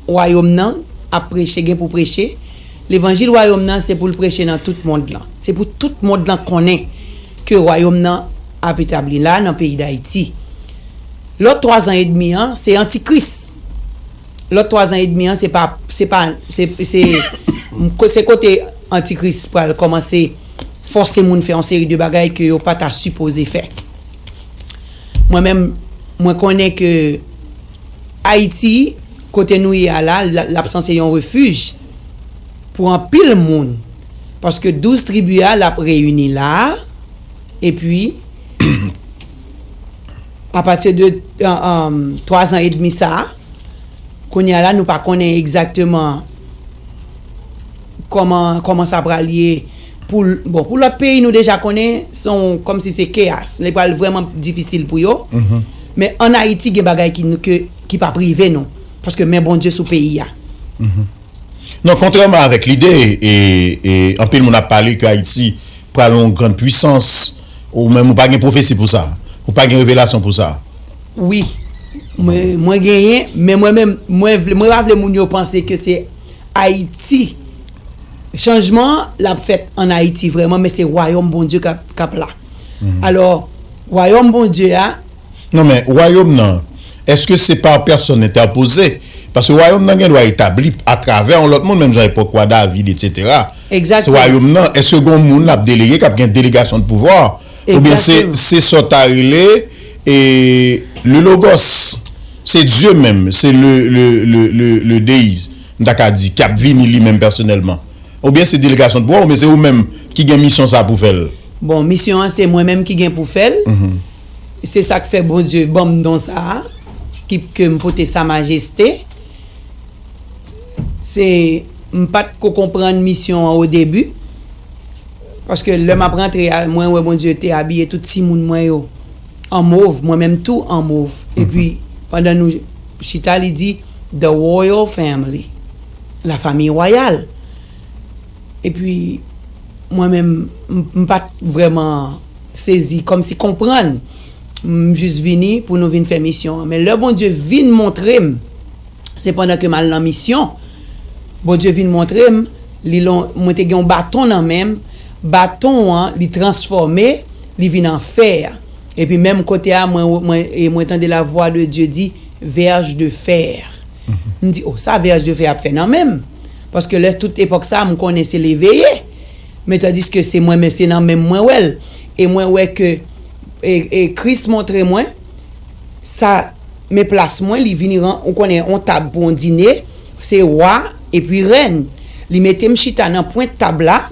wayòm nan ap preche, gen pou preche. Levanjil wayòm nan se pou l preche nan tout mond lan. Se pou tout mond lan konnen ke wayòm nan ap etabli la nan peyi Dayiti. Lòt twa zan edmi an, se antikris. Lòt twa zan edmi an, se pa, se pa, se, se, se kote antikris pral kòmanse fòse moun fè yon seri de bagay ke yo pa ta sipoze fè. Mwen menm, mwen konnen ke Ayiti, kote nou ye a la, l, l ap sanse yon refij pou anpil moun. Paske douz tribi a, l ap reyini la a, epi, apati de, euh, euh, twa zan edmi sa a, kounye a la, nou pa konnen egzakteman kòman, kòman sa pral ye pou, bon, pou lòt peyi, nou deja konnen, se yon, kòmsi se keyas. Li pral vrèman difisil pou yo. Men ann Ayiti, gen bagay ki, nou, ke, ki p ap rive nou. Paske men Bondye sou peyi a. Non, kontrèman avèk lide, e, e anpil moun ap pale ke Ayiti pral yon grann pwisans, ou menm ou pa gen pwofesi pou sa. Ou pa gen revelasyon pou sa. Wi. Mwen, mwen genyen, men mwen menm, mwen vle, mwen pa vle moun yo panse ke se Ayiti. Chanjman an, l ap fèt ann Ayiti vrèman, men se wayòm Bondye k ap, k ap la. Alò, wayòm Bondye a, Non, men, wayòm nan, èske se pa pèsòn entèpoze? Paske wayòm nan gen dwa etabli atravè yon lòt moun, menm jan epòk wa David, etsetera. Se wayòm nan, èske gen yon moun l ap delege, k ap gen delegasyon de pouvwa? Oubyen se, se sa w ta rele, e, le Logos, se Dye menm, se le, le, le, le, le Deyi, m ta ka di, k ap vini li menm pèsonèlman? Oubyen se delegasyon de pouvwa, oubyen se ou menm ki gen misyon sa pou fè l? Bon, misyon an, se mwen menm ki gen pou fè l. Se sa k fè Bondye ban m don sa a, ki, ke m pote sa majeste. Se, m pa t ko konprann misyon an o debi. Paske lè m ap rantre a, mwen wè Bondye te abiye tout timoun mwen yo an mov, mwen menm tou an mov. Epi, pandan nou chita, li di, The Royal Family, la famille royale. Epi, mwen menm, m, m pa t vrèman sezi, kòmsi konprann. M jis vini pou nou vin fè misyon an. Men lè Bondye vin montre m, se pandan ke m al nan misyon, Bondye vin montre m, li lon, mwen te gen yon baton nan men m, baton an, li transfòme, li vin an fè. Epi menm kote a, mwen, mwen, e mwen tande la voix de Dieu di, verge de fer. M di, o, sa verge de fer ap fè nan men m? Paske lè tout epòk sa, m konnen se leveye. Men tandiske se mwen, men se nan men m mwen wè l. E mwen wè ke, e, e Kris montre mwen, sa, men plas mwen, li vini ran, ou konnen, yon tab pou yon dine, se wa, epi rèn. Li mete m chita nan pwent tab la,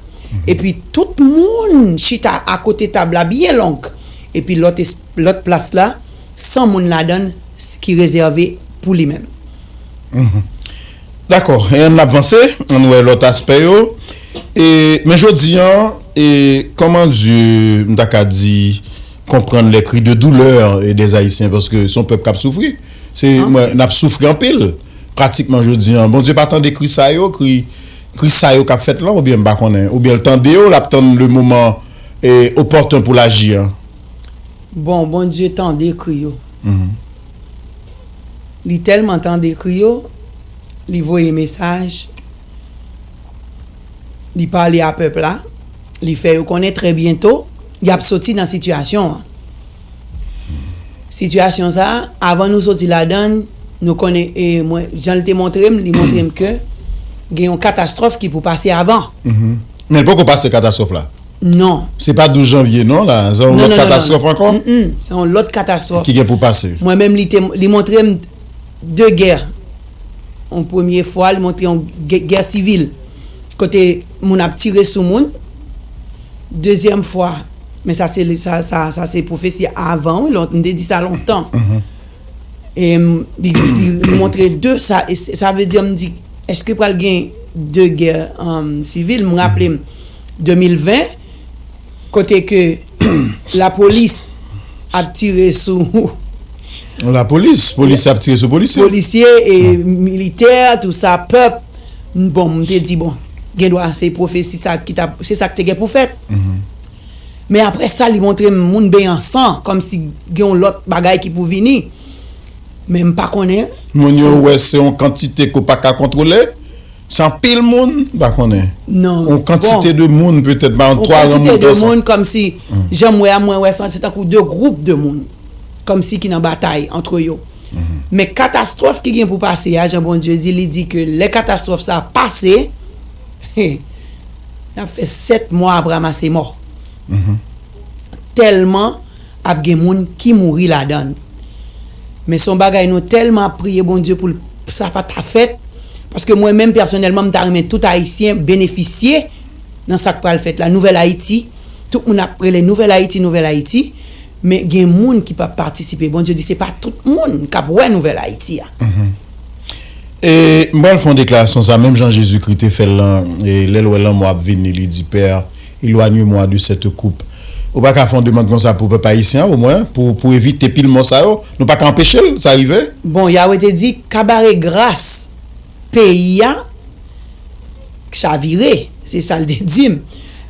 epi tout moun chita akote tab la byen long. Epi lòt es-, lòt plas la, san moun ladan l ki rezève pou li menm. Dakò, e ann ap vanse, ann wè lòt aspè yo. E, men jodi an, e, kòman Dye, m ta ka di, konprann les cris de douleur, e, des Haïtiens, paske se yon pèp k ap soufri. Se, mwen, n ap soufri anpil, pratikman jodi an. Bondye pa tande kri sa yo, kri, kri sa yo k ap fèt la, oubyen m pa konnen, oubyen l tande yo, l ap tann le moman, e, opòten pou l aji an. Bon, Bondye tande kri yo. Li tèlman tande kri yo, li voye mesaj, li pale a pèp la, li fè yo konnen trè byento, y ap soti nan sitiyasyon an. Sitiyasyon sa a, avan nou soti ladan l, nou konnen, e mwen, jan l te montre m, li montre m ke gen yon katastwòf ki pou pase avan. Men l poko pase katastwòf la. Non. Se pa douz janvye non la, se yon lòt katastwòf ankò? Se yon lòt katastwòf. Ki gen pou pase. Mwen menm li te, li montre m de gè. Yon premye fwa, li montre yon gè, gè sivil. Kote moun ap tire sou moun. Dezyèm fwa, men sa se, sa, sa, sa se pwofesi avan, wi, lon-, m te di sa lontan. E m, li, li, li montre de sa, e sa vle di, m di, èske pral gen de gè, um, sivil? M raple m, de mil ven, kote ke lapolis ap tire sou Lapolis, polisye ap tire sou polisye. Polisye e militè, tou sa, pèp. Bon, m te di, bon, gen dwa se pwofesi sa ki t ap, se sa k te gen pou fèt. Men apre sa, li montre m moun benyen san, kòmsi gen yon lòt bagay ki pou vini. Men m pa konnen. Moun yo wè se yon kantite ke w pa ka kontwole. Se anpil moun, m pa konnen. Non. Yon kantite de moun, petèt, pa yon twa gran moun konsa. Yon kantite de moun, kòmsi, jan m wè a, mwen wè sa, se tankou de gwoup de moun, kòmsi ki nan batay antre yo. Men katastwòf ki gen pou pase a, jan Bondye di, li di ke lè katastwòf sa a pase, n ap fè sèt mwa ap ranmase mò. Tèlman ap gen moun ki mouri ladan l. Men se yon bagay nou tèlman ap priye Bondye pou l, sa pa ta fèt. Paske mwen menm pèsonèlman, m ta renmen tout Ayisyen benefisye nan sa k pral fèt la. Nouvèl Ayiti, tout moun ap rele Nouvèl Ayiti, Nouvèl Ayiti. Men gen moun ki p ap patisipe. Bondye di se pa tout moun k ap wè Nouvèl Ayiti a. E m pral fè yon deklarasyon sa, menm jan Jezikri te fè l lan, e lè l wè lanmò ap vini, li di, Pè, éloigne-moi de cette coupe. Ou pa ka fè yon demann konsa pou pèp ayisyen an, omwen, pou, pou evite pil mò sa yo. Nou pa ka anpeche l, sa rive. Bon, Yahweh te di, kabare gras peyi a chavire, se sa l te di m.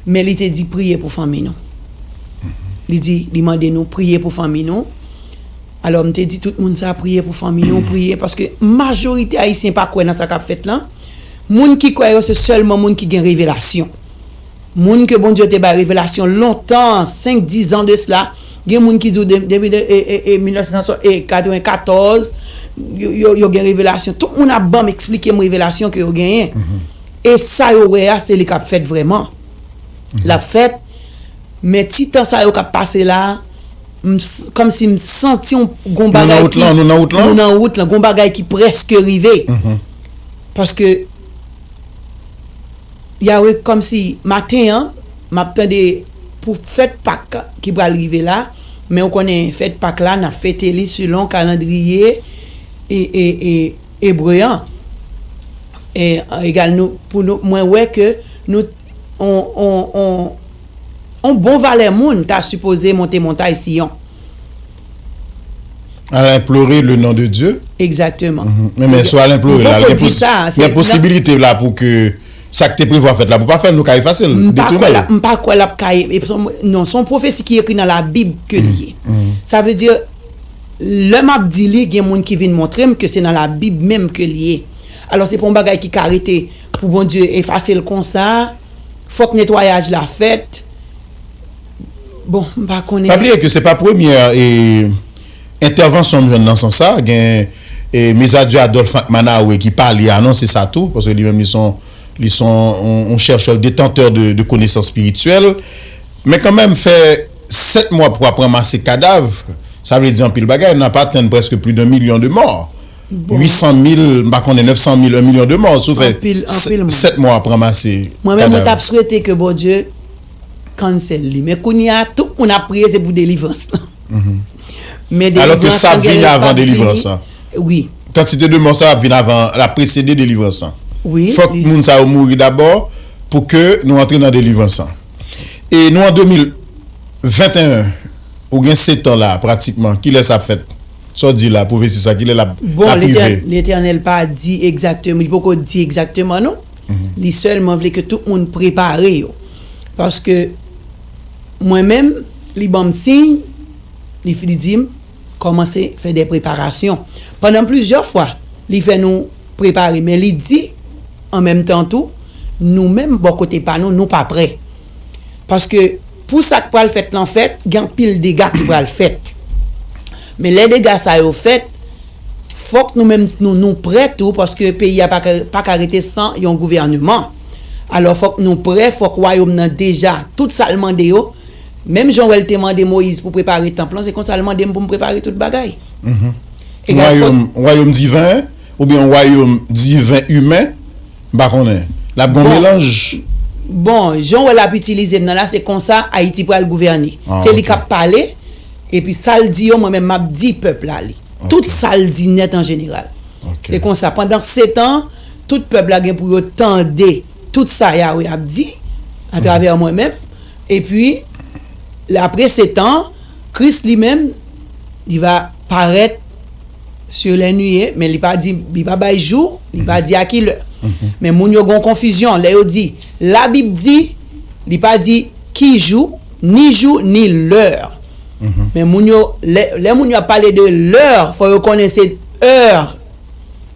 Men li te di, priye pou fanmi nou. Li di, li mande nou, priye pou fanmi nou. Alò, m te di tout moun sa, priye pou fanmi nou, priye, paske majorite Ayisyen pa kwè nan sa k ap fèt lan. Moun ki kwè yo, se sèlman moun ki gen revelasyon. Moun ke Bondye te bay revelasyon lontan, senk, diz an de sila, gen moun ki di w de- depi de, e, e, e, mil nèf san katrevenkatòz, yo, yo, yo gen revelasyon. Tout moun ap ban m, eksplike m revelasyon ke yo genyen. E sa yo wè a, se li k ap fèt vrèman. L ap fèt, men ti tan sa yo k ap pase la, m s- kòmsi m santi yon gon bagay ki. Nou nan wout lan, nou nan wout lan. Nou nan wout lan, gon bagay ki prèske rive. Paske Yahweh, kòmsi maten an, m ap tande pou fèt Pak ki pral rive la, men ou konnen fèt Pak la, n ap fete li selon kalandriye e, e, e, ebre an. E, egal nou, pou nou, mwen wè ke nou, on, on, on, on bon valè moun ta sipoze monte montay Siyon. Al enplore le non de Dye. Egzakteman. Men, men si w al enplore l la, gen posibilite la pou ke sa k te prevwa fèt la pou pa fèt, nou ka efase l, detounen l. M pa kwè l ap ka, non, se yon pwofesi ki ekri nan Labib ke li ye. Sa vle di, lè m ap di li, gen moun ki vin montre m ke se nan Labib menm ke li ye. Alò, se pa yon bagay ki ka rete pou Bondye efase l konsa. Fòk netwayaj la fèt. Bon, m pa konnen. Pa bliye ke se pa premyè e, entèvansyon m jwenn nan sans sa. Gen e, Mezadye Adolphe Manawe ki pale anonse sa tou, paske li menm li son, li son yon, yon chèchè, detantè de, de konesans espirityèl. Men kanmenm, fè sèt mwa pou ap ranmase kadav, sa vle di anpil bagay. N ap atenn prèske plis de milyon de mò. Bon. Uit san mil, m pa konnen, nèf san mil, yon milyon de mò. Si w fè sèt mwa ap ranmase kadav. Mwen menm, mwen t ap swete ke Bondye cancel li. Men kounye a, tout moun ap priye, se pou delivrans lan. Men delivrans lan gen lè l p ap vini. Alò ke sa vin avan delivrans lan. Wi. Kantite de mò sa ap vin avan, l ap presede delivrans lan. Wi. Fòk moun sa yo mouri dabò pou ke nou antre nan delivrans lan. E nou an de mil venteyen, ou gen sèt an la, pratikman. Kilè sa ap fèt? Sa w di la, pwofesi sa, kilè l ap, l ap rive? Bon, Letènèl pa di egzakteman, li poko di egzakteman non. Li sèlman vle ke tout moun prepare yo. Paske mwen menm, li ban m siy, li di m, kòmanse fè de preparasyon. Pandan plizyè fwa, li fè nou prepare, men li di, an menm tan tou, nou menm, bò kote pa nou, nou pa prè. Paske pou sa k pral fèt lan fèt, gen anpil dega ki pral fèt. Men lè dega sa yo fèt, fòk nou menm nou, nou prè tou, paske peyi a pa ka, pa ka rete san yon gouvèneman. Alò, fòk nou prè, fòk wayòm nan deja, tout sa l mande yo, menm jan w wè l te mande Moyiz pou prepare tanp lan, se konsa l mande m pou m prepare tout bagay. Yon wayòm, wayòm diven, oubyen yon wayòm diven imen, m pa konnen. L ap gen yon melanj. Bon, jan w wè l ap itilize m nan la, se konsa Ayiti pral gouvène. Se li k ap pale, epi sa l di yo, mwen menm m ap di pèp la li. Tout sa l di nèt an jeneral. Se konsa, pandan sèt an, tout pèp la gen pou yo tande tout sa Yahweh ap di atravè mwen menm. Epi, apre sèt an, Kris li menm, li va parèt sur les nuées, men li pa di, li pa bay jou, li pa di a ki lè. Men moun yo gen konfizyon lè yo di Labib di, li pa di ki jou, ni jou, ni lè. Men moun yo, lè, lè moun yo ap pale de lè, fò yo konnen se è,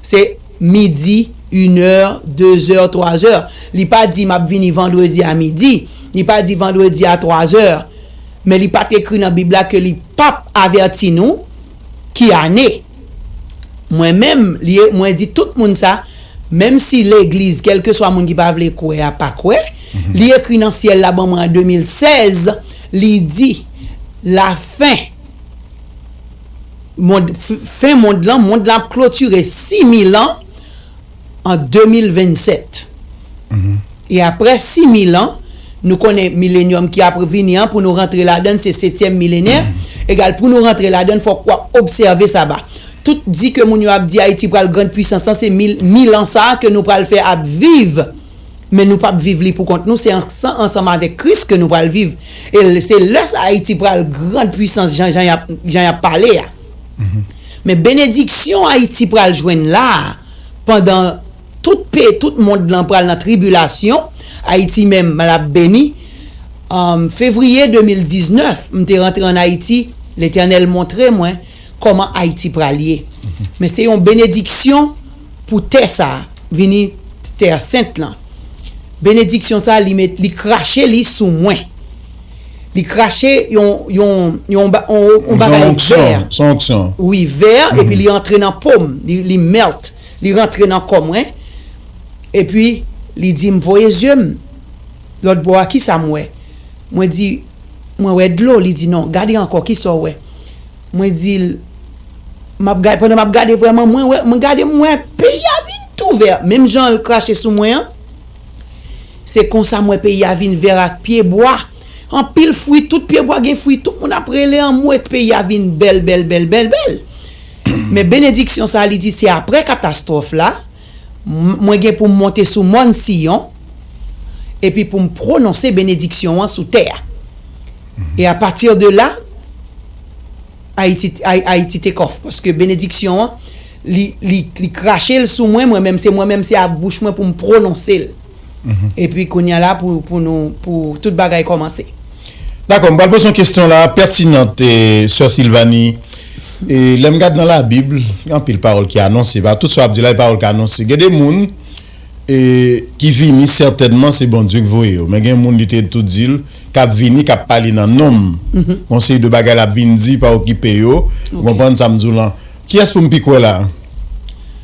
se midi, inè, dezè, twazè. Li pa di m ap vini vandredi a midi, li pa di vandredi a twazè. Men li pa t ekri nan Bib la ke li p ap avèti nou ki ane. Mwen menm, li, mwen di tout moun sa, menm si legliz, kèlkeswa moun ki pa vle kwè a pa kwè, li ekri nan syèl la ban mwen an de mil sèz, li di, lafen, mond, f- fen mond lan, mond lan ap klotire sis mil an an de mil vennsèt. E aprè sis mil an, nou konnen milenyòm ki ap vini an, pou nou rantre ladan l, se setyèm milenè. Egal, pou nou rantre ladan l, fòk w ap obsève saba. Tout di ke moun yo ap di Ayiti pral grann pwisans lan, se mil, mil an sa a ke nou pral fè ap viv. Men nou p ap viv li pou kont nou, se ansan- ansanm avèk Kris ke nou pral viv. E l- se lè sa Ayiti pral grann pwisans, jan, jan y ap, jan y ap pale a. Men benediksyon Ayiti pral jwenn la a, pandan tout pe, tout mond lan pral nan tribilasyon, Ayiti menm l ap beni. An fevriye de mil diznèf, m te rantre ann Ayiti, Letènèl montre mwen kòman Ayiti pral ye. Men se yon benediksyon pou tè sa a, vini tè sent lan. Benediksyon sa a, li met, li krache li sou mwen. Li krache yon, yon, yon, ba- yon, yon bagay vè. Se yon onksyon. Wi, vè, epi li antre nan po m, li, li melt, li rantre nan kò mwen. Epi, li di m, voye zye m lòt bò a, kisa m wè? Mwen di, mwen wè dlo. Li di, non, gade ankò, kisa w wè? Mwen di l, m ap gade, pandan m ap gade vrèman, mwen wè, mwen gade, m wè peyi a vin tou vè. Menm jan l krache sou mwen an, se konsa m wè peyi a vin vè ak pyebwa. Anpil fwi, tout pyebwa gen fwi, tout moun ap rele anmwe, peyi a vin bèl, bèl, bèl, bèl, bèl. Men benediksyon sa a, li di, se aprè katastwòf la, m- mwen gen pou m monte sou mòn Siyon, epi pou m pwononse benediksyon an sou tè a. E apati de la, Ayiti, Ay- Ayiti take off, paske benediksyon an, li, li, li krache l sou mwen, mwen menm, se mwen menm, se a bouch mwen pou m pwononse l. Epi kounye a la, pou, pou nou, pou tout bagay kòmanse. Dakò, m pral poze yon kesyon la, pètinan, e, sè Silvanie. E, lè m gade nan Labib, gen anpil pawòl ki anonse. Pa tout sa w ap di la, e pawòl ki anonse. Gen de moun, e, ki vini, sètènman, se Bondye ki voye yo. Men gen moun, li te tou di l, k ap vini, k ap pale nan non m. Yon seri de bagay l ap vin di, pa okipe yo. Ou konprann sa m di w lan? Kiyès pou m pi kwè la,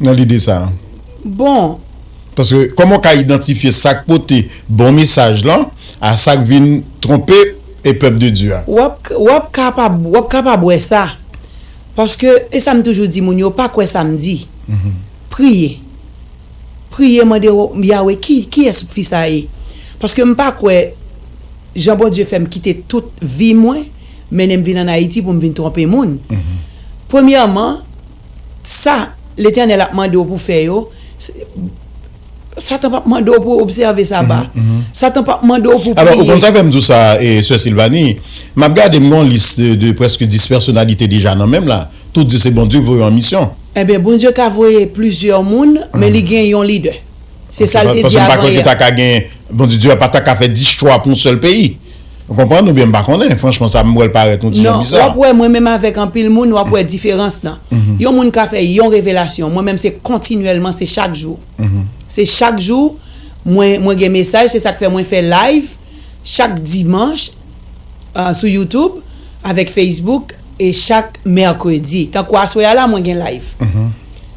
nan lide sa a? Bon, Paske, kòman w ka idantifye sa k pote bon mesaj lan a sa k vin twonpe e pèp de Dye a? W ap, w ap kapab, w ap kapab wè sa. Paske, e sa m toujou di moun yo, pa kwè sa m di. Priye. Priye, mande Yawe, ki, kiyès fi sa ye? Paske m pa kwè jan Bondye fè m kite tout vi mwen, mennen m vin ann Ayiti pou m vin twonpe moun. Premyèman, sa Letènèl ap mande w pou fè yo, se- Satan p ap mande w pou w obsève saba. Satan p ap mande w pou w priye. Alò, ou konn sa fè m di w sa, e, sè Silvanie? M ap gade, m gen yon lis de, de prèske dis pèsonalite deja nan men m la. Tout di se Bondye ki voye yo an misyon. Ebyen, Bondye ka voye plizyè moun, men li gen yon lidè. Se sa l te di avan yè. Paske m pa kwè ke ta ka gen, Bondye, Dye a pa ta ka fè dis chwa pou yon sèl peyi. Ou konprann? Oubyen m pa konnen. Franchman, sa m wè l parèt yon ti jan biza. Non, w ap wè mwen menm avèk anpil moun, w ap wè diferans lan. Yon moun ka fè yon revelasyon. Mwen menm, se kontinyèlman, se chak jou. Se chak jou, mwen, mwen gen mesaj, se sa k fè mwen fè live chak dimanch, ah, sou YouTube, avèk Facebook, e chak mèkredi. Tankou aswè a la, mwen gen live.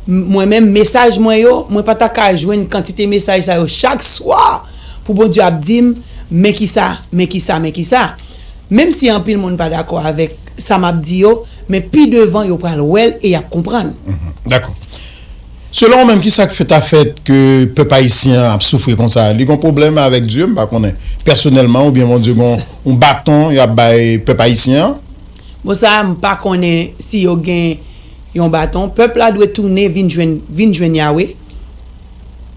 M- Mwen menm, mesaj mwen yo, mwen pa ta ka jwenn kantite mesaj sa yo chak swa pou Bondye ap di m, men kisa, men kisa, men kisa. Menm si anpil moun pa dakò avèk sa m ap di yo, men pi devan yo pral wè l e y ap konprann. Dakò. Selon ou menm, kisa k fè ta fèt ke pèp ayisyen an ap soufri konsa? Li gon pwoblèm avèk Dye, m pa konnen. Pèsonèlman, oubyen Bondye gon yon baton y ap bay pèp ayisyen an? Bon, sa a, m pa konnen si yo gen yon baton. Pèp la dwe tounen vin jwenn, vin jwenn Yawe.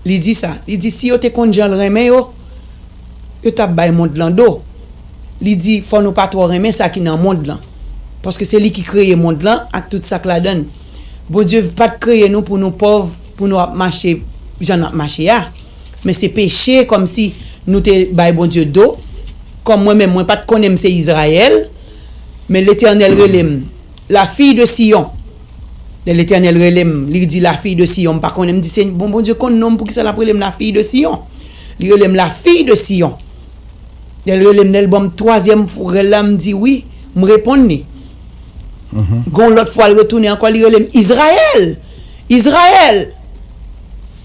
Li di sa. Li di, si yo te konn jan l renmen yo, yo t ap bay mond lan do. Li di, fò nou pa twò renmen sa ki nan mond lan. Paske se li ki kreye mond lan ak tout sa k ladan l. Bondye pa t kreye nou pou nou pòv, pou nou ap mache jan n ap mache a. Men se peche kòmsi nou te bay Bondye do. Kòm mwen menm, mwen pa t konnen m se Izrayèl, men Letènèl rele m la fille de Sion. Lè Letènèl rele m, li di la fille de Sion, m pa konnen, m di, "Se bon, Bondye konn non m, poukisa l ap rele m la fille de Sion?" Li rele m la fille de Sion. Lè l rele m, lè l ban m twazyèm rèl la, m di wi, m reponn li. Gon lòt fwa, l retounen ankò, li rele m Izrayèl! Izrayèl!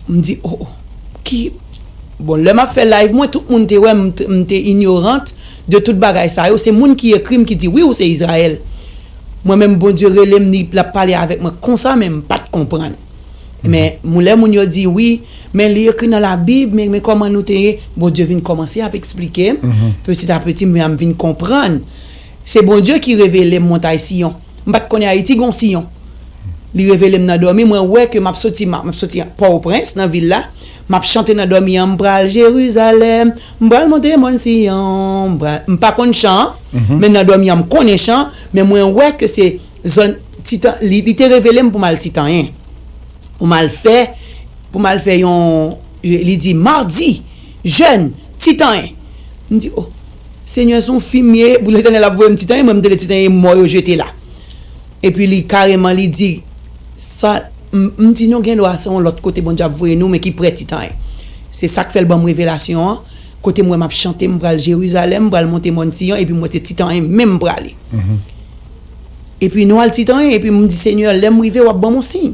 M di, "Oh, oh, ki." Bon, lè m ap fè live mwen, tout moun te wè m, m te inyorant de tout bagay sa yo. Se moun ki ekri m ki di, "Wi, ou se Izrayèl." Mwen menm, Bondye rele m, li, l ap pale avèk mwen konsa, men m pa t konprann. Men moun, lè moun yo di, "Wi, men li ekri nan Labib, men, men kòman nou te ye?" Bondye vin kòmanse ap eksplike m, peti a peti, mwen ap vin konprann. Se Bondye ki revele m montay Siyon. M pa t konnen Ayiti gon Siyon. Li revele m nan dòmi, mwen wè ke m ap soti, m ap, m ap soti Pòtoprens, nan vil la, m ap chante nan dòmi an, "M pral Jerizalèm, m pral monte mòn Siyon, m pral," m pa konn chan an, men nan dòmi an, m konnen chan, men mwen wè ke se zòn Titan, li, li te revele m pou m al Titanyen. Pou m al fè, pou m al fè yon, li di, madi, jèn, Titanyen. M di, "Oh, Senyè, se yon fim ye, pou Letènèl ap voye m Titanyen, mwen m te le Titanyen mò yo jete la." Epi li kareman, li di, "Sa," m, m di, "Non, gen dwa, se yon lòt kote Bondye ap voye nou, men ki prè Titanyen." Se sa k fè l ban m revelasyon an. Kote m wè m ap chante, "M pral Jerizalèm, m pral monte mòn Siyon," epi m wè se Titanyen menm m prale. Epi nou al Titanyen, epi m di, "Senyè, lè m rive, w ap ban m yon siy."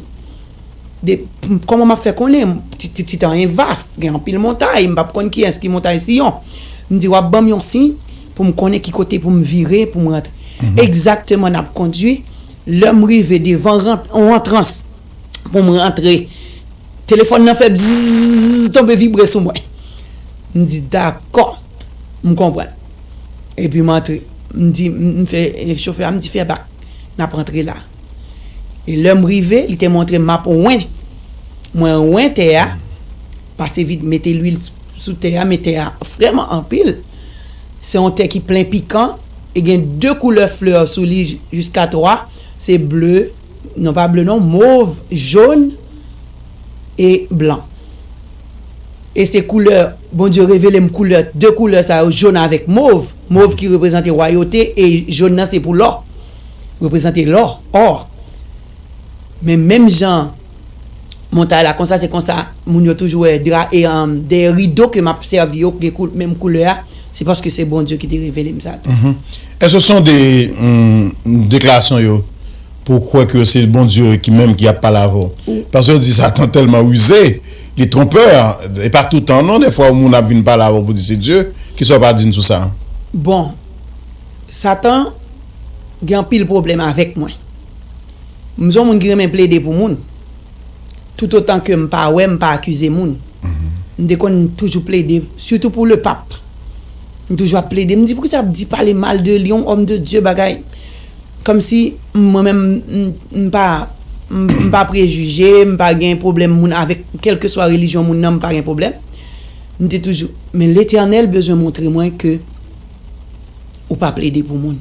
De, kòman m ap fè konnen? Ti, ti, Titanyen vas, gen anpil montay, m p ap konn kiyès ki montay Siyon. M di, "W ap ban m yon siy pou m konnen ki kote pou m vire, pou m rantre." Egzakteman, n ap kondui. Lè m rive devan rant-, yon antrans pou m rantre, telefòn nan fè bzzz, tonbe vibre sou mwen. M di, "Dakò, m konprann." Epi m antre. M di, m, m fè, e, chofè a, m di, "Fè bak, n ap antre la." E lè m rive, li te montre m m ap wen. Mwen wen tè a, pase vit, mete lwil sou tè a, men tè a vrèman anpil. Se yon tè ki plen pikan, e gen de koulè flè sou li, jiska twa, se ble, non pa ble non, mov, jòn e blan. E se koulè, Bondye revele m koulè, de koulè sa yo, jòn avèk mov. Mov ki reprezante wayote e jòn nan se pou lò. Reprezante lò, ò. Men menm jan montay la konsa, se konsa moun yo toujou wè dra e, um, de rido ke m ap sèvi yo, gen kou-, menm koulè a, se paske se Bondye ki te revele m sa tou. Èske se yon de, mm, deklarasyon yo pou w kwè ke se Bondye ki menm ki ap pale avè w? Paske yo di Satan tèlman rize, li twonpè, e pa toutan non, dèfwa yon moun ap vin pale avè w pou di se Dye, kisa w pa di n sou sa? Bon, Satan gen anpil pwoblèm avèk mwen. M se yon moun ki renmen plede pou moun. Toutotan ke m pa wè, m pa akize moun. M te konn toujou plede, sitou pou Lepap. M toujou ap plede. M di, "Poukisa ap di pale mal de li, yon òm de Dye, bagay?" Kòmsi mwen menm, m, m pa, m, m pa prejije, m pa gen pwoblèm moun avèk kèlkeswa relijyon moun nan, m pa gen pwoblèm. M te toujou, men Letènèl bezwen montre mwen ke ou pa plede pou moun.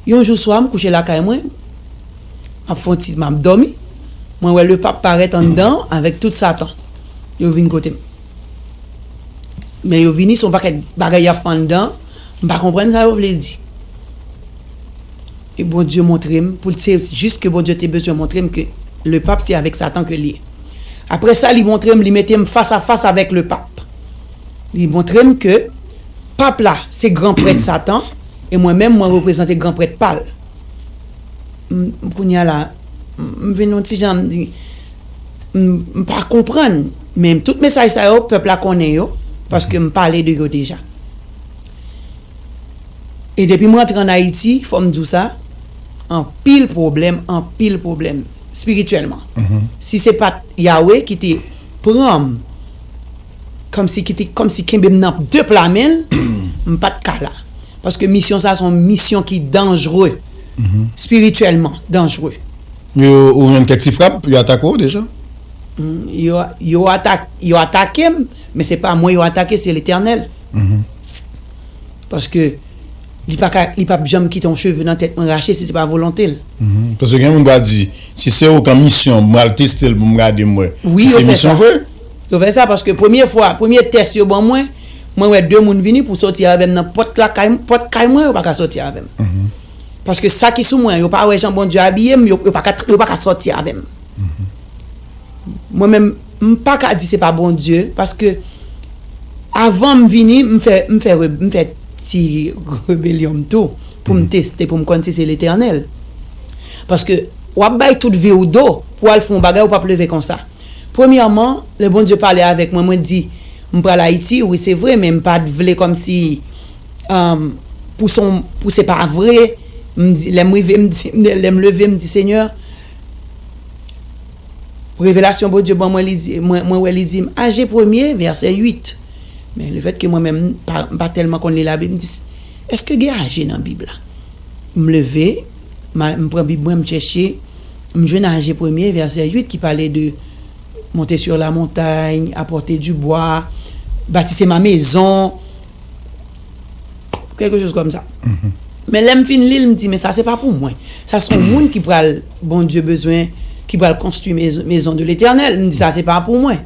Yon jou swa, m kouche lakay mwen, m ap fè yon ti, m ap dòmi, mwen wè Lepap parèt anndan avèk tout Satan. Yo vin kote m. Men yo vini, se yon pakèt bagay y ap fè anndan, m pa konprann sa yo vle di. E Bondye montre m, pou l, se jis ke Bondye te bezwen montre m ke Lepap se avèk Satan ke l ye. Apre sa, li montre m, li mete m fas a fas avèk Lepap. Li montre m ke Pap la se gran prèt Satan, e mwen menm, mwen reprezante gran prèt pa l. M, kounye a la, m, m vin yon ti jan, m di, m, m pa konprann, men tout mesaj sa yo, pèp la konnen yo, paske m pale de yo deja. E depi m rantre ann Ayiti, fò m di w sa, anpil pwoblèm, anpil pwoblèm, espirityèlman. Si se pa t Yawe ki te pran m, kòmsi ki te, kòmsi kenbe m nan de pla men l, m pa t ka la. Paske misyon sa se yon misyon ki danjre, espirityèlman danjre. Yo, ou jwenn kèk ti frap, yo atake w deja? Mm, yo, yo atak-, yo atake m, men se pa mwen yo atake, se Letènèl. Paske Li pa ka, li p ap janm kite yon cheve nan tèt mwen rache si se pa volonte l. Paske gen moun pral di, si se ou k an misyon, m pral teste l pou m gade m wè si se misyon vre. Yo fè sa paske premye fwa, premye tès yo ban mwen, mwen wè de moun vini pou sòti avè m nan pòt lakay, pòt kay mwen, yo pa ka sòti avè m. Paske sa ki sou mwen, yo pa wè jan Bondye abiye m, yo, yo pa ka, yo pa ka sòti avè m. Mwen menm, m pa ka di se pa Bondye, paske avan m vini, m fè, m fè, m fè ti rebelyon m tou, pou m teste, pou m konn si se Letènèl. Paske w ap bay tout vi w do, pou w al fè yon bagay, ou p ap leve konsa. Premyèman, lè Bondye pale avèk mwen, mwen di, m pral Ayiti, wi, se vre, men m pa t vle kòmsi, um, pou se, pou se pa vre, m di, lè m rive, m di, lè m leve, m di, Senyè, revelasyon Bondye ban mwen, li di, mwen, mwen wè li di m, Aje premye, vèsè uit. Men lefètke mwen menm, m pa, m pa tèlman konn li Labib, m di, èske gen Aje nan Bib la? M leve, m al, m pran Bib mwen, m chèche, m jwenn Aje premye, vèsè uit, ki pale de monter sur la montagne, apporter du bois, bâtissez ma maison, quelque chose comme ça. Men lè m fin li l, m di, men sa se pa pou mwen. Sa se yon moun ki pral, Bondye bezwen, ki pral konstwi mez- maison de l'Éternel. M di, sa se pa pou mwen.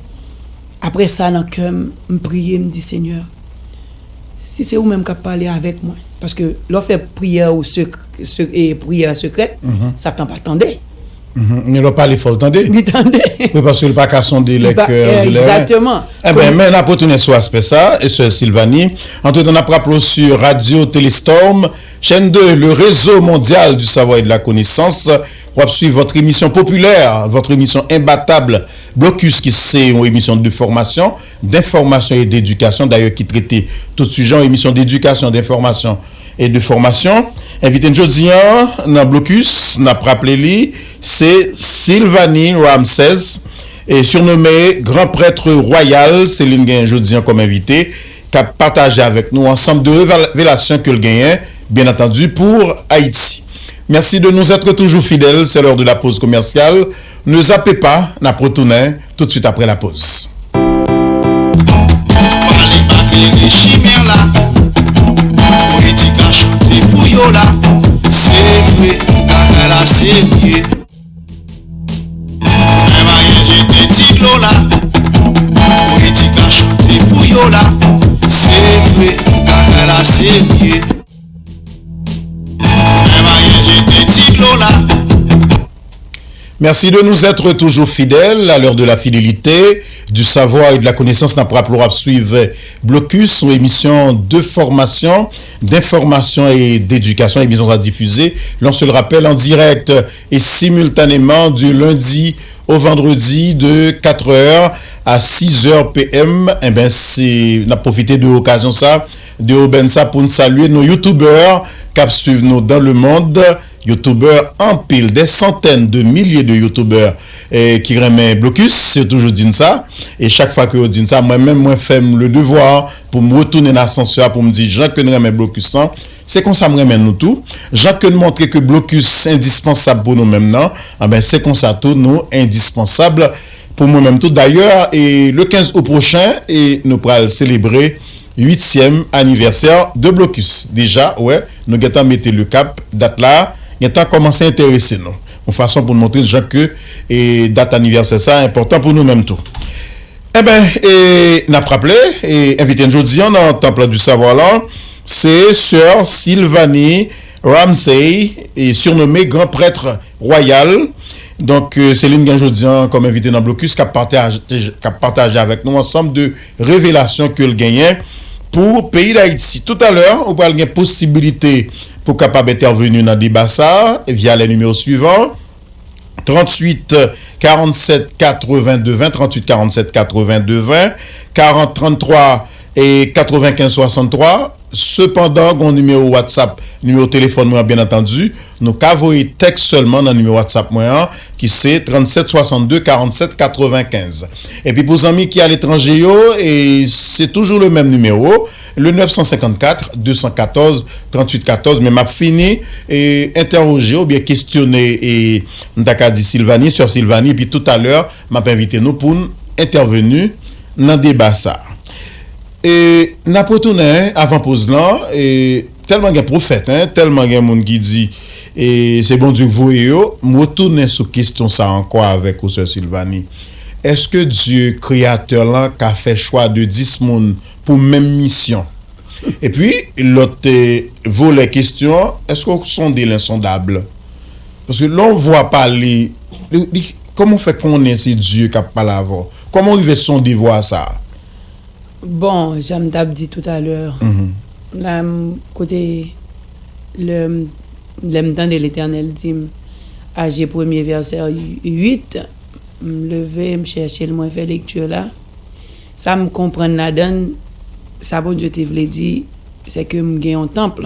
Apre sa, nan kè m, m priye, m di, Senyè, si se ou menm k ap pale avèk mwen, paske lè w fè priyè ou sek- se- e priyè sekrèt, Satan pa tande. Men lè w pale fò l tande. Li tande. Wi, paske l pa ka sonde lè kè e lè ren. Egzakteman. Enben, men n ap retounen sou aspè sa, e sè Silvani. Antretan, n ap raple w sou Radio Téléstorm, chaîne deux, le réseau mondial du savoir et de la connaissance. W ap swiv votre émission populaire, votre émission imbattable, Blocus, ki se yon emisyon de fòmasyon, d'information et d'éducation, dayè ki trete tout sijè, yon emisyon d'éducation, d'information et de formation. Envite n jodi a nan Blocus, n ap raple li, se Silvani Ramsès, e sirnome Gran Prèt Wayal, se li n genyen jodi a kòm envite, k ap pataje avèk nou ansanm de revelasyon ke l genyen, bien entendu, pour Haïti. Merci de nous être toujours fidèles. C'est l'heure de la pause commerciale. Ne zappez pas, n ap retounen tout de suite après la pause. Pale pa klere chimè la. Politik a chante pou yo la. Se vre, bagay la serye. Mwen pa gen jete ti dlo la. Politik a chante pou yo la. Se vre, bagay la serye. Mwen pa gen jete ti dlo la. Merci de nous être toujours fidèles à l'heure de la fidélité, du savoir et de la connaissance. N ap raple w ap swiv Blocus, yon emisyon de formation, d'information et d'éducation. Emisyon sa difize, l'on se le rappelle, en direct et simultanément du lundi au vendredi de quatre heures à six heures P M. Enben, se, n ap pwofite de okazyon sa, de obèn sa pou n salye nou youtubè k ap swiv nou dans le monde. Youtubè anpil, des centaines de milliers de youtubè, eh, ki renmen Blocus, yo toujou di n sa. E chak fwa ke yo di n sa, mwen menm, mwen fè m le devoir pou m retounen nan asansè a, pou m di jan ke n renmen Blocus lan. Se konsa m renmen nou tou. Jan ke n montre ke Blocus endispansab pou nou menm nan, anben, se konsa tou nou endispansab pou mwen menm tou. Dayè, e le kenz out pwochen, e nou pral selebre uityèm anivèsè de Blocus. Deja, wè, nou gentan mete le cap, dat la gentan kòmanse enterese nou. Yon fason pou n montre jan ke, e, dat anivèsè sa enpòtan pou nou menm tou. Enben, e, n ap raple, e, envite n jodi a nan Temple du Savoir lan, se sè Sylvanie Ramsey, e, sirnome Gran Prèt Wayal. Donk, e, se li n gen jodi a kòm envite nan Blocus k ap pataje, k ap pataje avèk nou ansanm de revelasyon ke l genyen pou peyi Dayiti. Toutalè, ou pral gen posibilite pou w kapab entèveni nan deba sa a via les numéros suivants. Tranntuit karannsèt katrevenndez ven, tranntuit karannsèt katrevenndez ven, karant tranntwa e katrevenkenz swasanntwa. Sepandan, gen yon nimewo WhatsApp, nimewo telefòn mwen an, byen antandi. Nou ka voye tèks sèlman nan nimewo WhatsApp mwen an, ki se trannsèt swasanndez karannsèt katrevenkenz. Epi pou zanmi ki aletranje yo, e se toujou le menm nimewo, le nèf san senkannkat, de san katòz, tranntuit katòz, men m ap fini, e, entèwoje oubyen kesyone, e, m ta ka di Sylvanie, sè Sylvanie, epi toutalè, m ap envite nou pou n entèveni nan deba sa a. E, n ap retounen avan poz lan, e, tèlman gen pwofèt, en, tèlman gen moun ki di e se Bondye k voye yo, m retounen sou kesyon sa ankò avèk ou, sè Silvani. Èske Dye, kreyatè lan, ka fè chwa de dis moun pou menm misyon? Epi, lòt e, volè kesyon an, èske w sonde lensondab? Paske lè w vwa pale, li, li, kòman w fè konnen se Dye k ap pale avè w? Kòman w rive sonde vwa sa a? Bon, jan m t ap di toutalè, la m kote lè m lè m tande Letènèl di m, Aje premye vèsè uit, m leve, m chèche l, mwen fè lekti la. Sa m konprann ladan l, sa Bondye te vle di, se ke m gen yon tanp.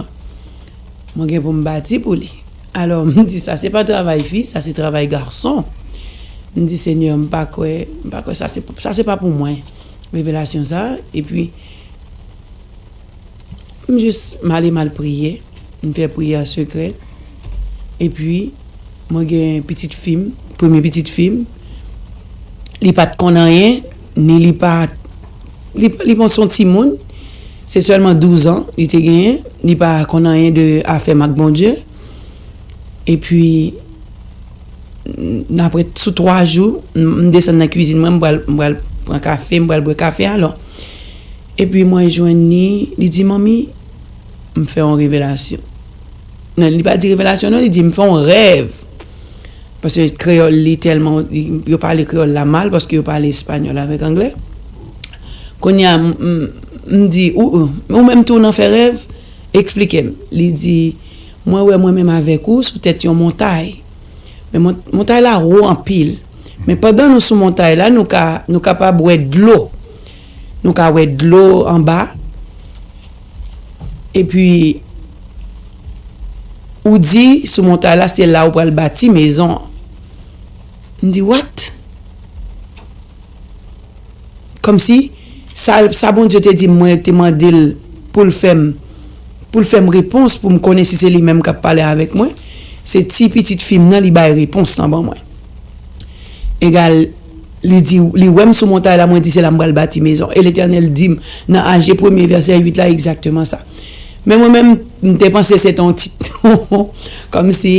Mwen gen pou m bati pou li. Alò, m di sa se pa travay fi, sa se travay gason. M di Senyè, m pa kwè, m pa kwè sa se, sa se pa pou mwen. Revelasyon sa, epi m jis m ale m al priye, m fè priyè sekrè, epi mwen gen pitit fi m, premye pitit fi m, li pa t konn anyen, ni li pa, li, li pa se yon timoun, se sèlman douz an li te genyen, li pa konn anyen de afè m ak Bondye, epi n apre sou twa jou, m desann nan kwizin mwen, m pral, m pral pran kafe, m pral bwè kafe alò. Epi mwen jwenn li, li di, Manmi, m fè yon revelasyon. Non, li pa di revelasyon non, li di m fè yon rèv. Paske kreyòl li tèlman, yo pale kreyòl la mal paske yo pale espanyòl avèk anglè. Kounye a, m di, ou, ou menm tou w nan fè rèv? Eksplike m. Li di, mwen wè mwen menm avèk ou sou tèt yon montay. Men montay la wo anpil. Men pandan nou sou montay la, nou ka, nou kapab wè dlo. Nou ka wè dlo anba. Epi, ou di sou montay la, se la ou pral bati mezon an. M di, what? Kòmsi sa, sa Bondye te di m, mwen te mande l pou l fè m, pou l fè m repons, pou m konnen si se li menm k ap pale avèk mwen. Se ti pitit fi m nan li bay repons lan ban mwen. Egal, li di, li wè m sou montay la, mwen di se la m pral bati mezon. E Letènèl di m nan Aje premye vèsè uit la egzakteman sa. Men mwen menm, m te panse se te yon ti, kòmsi,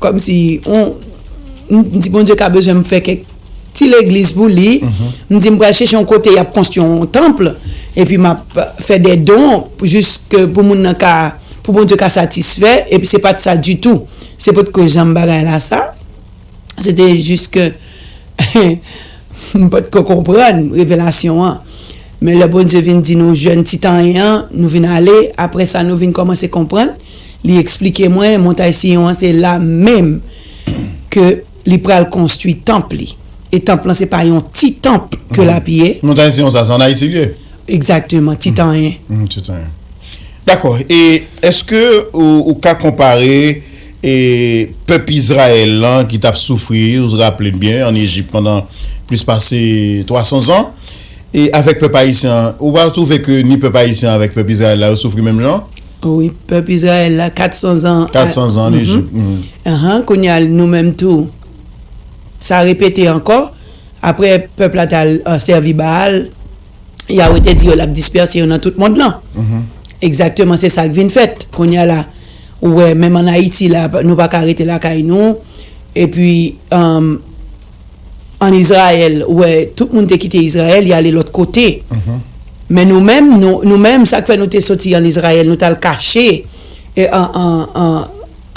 kòmsi, yon, m di Bondye ka bezwen m fè kèk ti legliz pou li. M di m pral chèche yon kote y ap konstwi yon tanp, epi m ap fè de don pou jis ke pou moun nan ka, pou Bondye ka satisfè, epi se pa t sa ditou. Se potko janm bagay la sa. Se te jis ke m potko konprann revelasyon an. Men lè Bondye vin di nou jwenn ti tanyen an, nou vin ale, apre sa nou vin kòmanse konprann, li eksplike mwen, montay Siyon an se la menm ke li pral konstwi tanp li. E tanp lan se pa yon ti tanp ke l ap ye. Montay Siyon sa, se ann Ayiti li ye? Egzakteman, ti tanyen. Ti tanyen. Dakò. E èske ou, ou ka konpare e pèp Izrayèl lan ki t ap soufri, ou raple n byen, ann Ejip pandan plis pase twa san zan, e avèk pèp ayisyen an, ou pa twouve ke ni pèp ayisyen an avèk pèp Izrayèl la, yo soufri menm jan? Wi, pèp Izrayèl la, kat san zan. Kat san zan ann Ejip. Anhan, kounye a, nou menm tou, sa repete ankò. Apre, pèp la t al, e, sèvi Baal, Yahweh te di yo l ap dispèse yo nan tout mond lan. Egzakteman, se sa k vin fèt. Kounye a la, ou wè, menm ann Ayiti la, nou pa ka rete lakay nou. Epi, ann Izrayèl, ou wè, tout moun te kite Izrayèl, y ale lòt kote. Men nou menm, nou, nou menm, sa k fè nou te soti ann Izrayèl, nou t al kache e, an, an, an,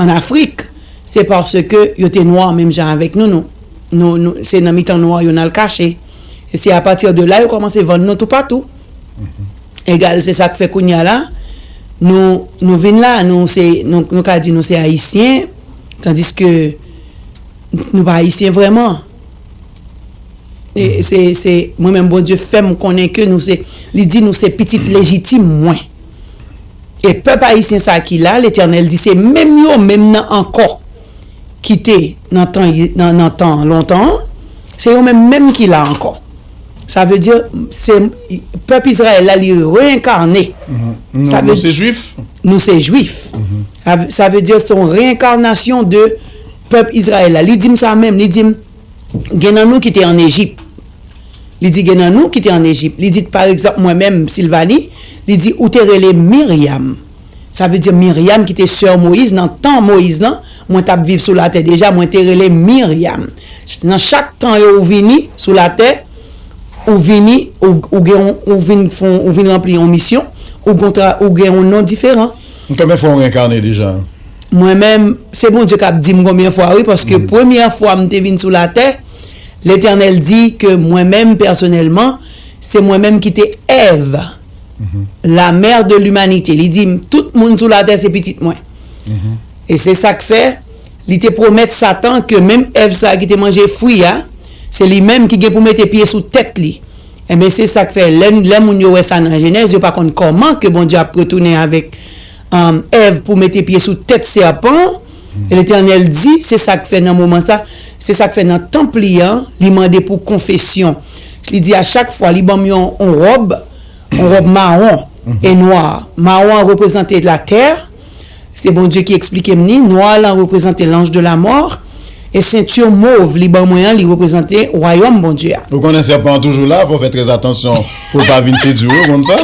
ann Afrik, se paske yo te nwa menm jan avèk nou, nou, nou, nou, se nan mitan nwa yo n al kache. E se apati de la yo kòmanse vann nou toupatou. Egal, se sa k fè kounye a la, nou, nou vin la, nou se, nou, nou ka di nou se Ayisyen, tandiske nou pa Ayisyen vrèman. E se, se, mwen menm, Bondye fè m konnen ke nou se, li di nou se pitit lejitim mwen. E pèp ayisyen sa ki la, Letènèl di se menm yo menm nan ankò ki te nan tan, nan, nan tan lontan an, se yo menm menm ki la ankò. Sa vle di, se pèp Izrayèl la, li reenkane. Sa vle di, nou se Jwif. Nou se Jwif. Sa, sa vle di, se yon reenkanasyon de pèp Izrayèl la. Li di m sa menm, li di m, gen nan nou ki te ann Ejip. Li di gen nan nou ki te ann Ejip. Li di, pa egzanp, mwen menm, Silvani, li di, ou te rele Miryam. Sa vle di Miryam ki te sè Moyiz, nan tan Moyiz lan, mwen t ap viv sou latè deja, mwen te rele Miryam. Nan chak tan yo ou vini sou latè, ou vini, ou, ou gen yon, ou vin fon, ou vin ranpli yon misyon, ou kontra, ou gen yon non diferan. Konbyen fwa w renkane deja? Mwen menm, se Bondye k ap di m konbyen fwa, wi, paske premyè fwa m te vin sou latè, Letènèl di ke mwen menm pèsonèlman, se mwen menm ki te Èv, la mère de l'humanité. Li di m, tout moun sou latè se pitit mwen. E se sa k fè, li te pwomèt Satan ke menm Èv sa a ki te manje fwi a, se li menm ki gen pou mete pye sou tèt li. Enben, se sa k fè, lè, lè moun yo wè sa nan Jenèz, yo pa konn kòman ke Bondye ap retounen avèk, um, Èv pou mete pye sou tèt sèpan an. E Letènèl di, se sa k fè nan moman sa, se sa k fè nan tanp li an, li mande pou konfesyon. Li di a chak fwa, li ban m yon, yon wòb, yon wòb mawon e nwa. Mawon an reprezante latè, se Bondye ki eksplike m ni, nwa lan reprezante l'ange de la mort, e senti mov li ban mwen an, li reprezante wayòm Bondye a. Ou konnen sèpan an toujou la, fò w fè trè atansyon pou l pa vin sedui w, ou konn sa?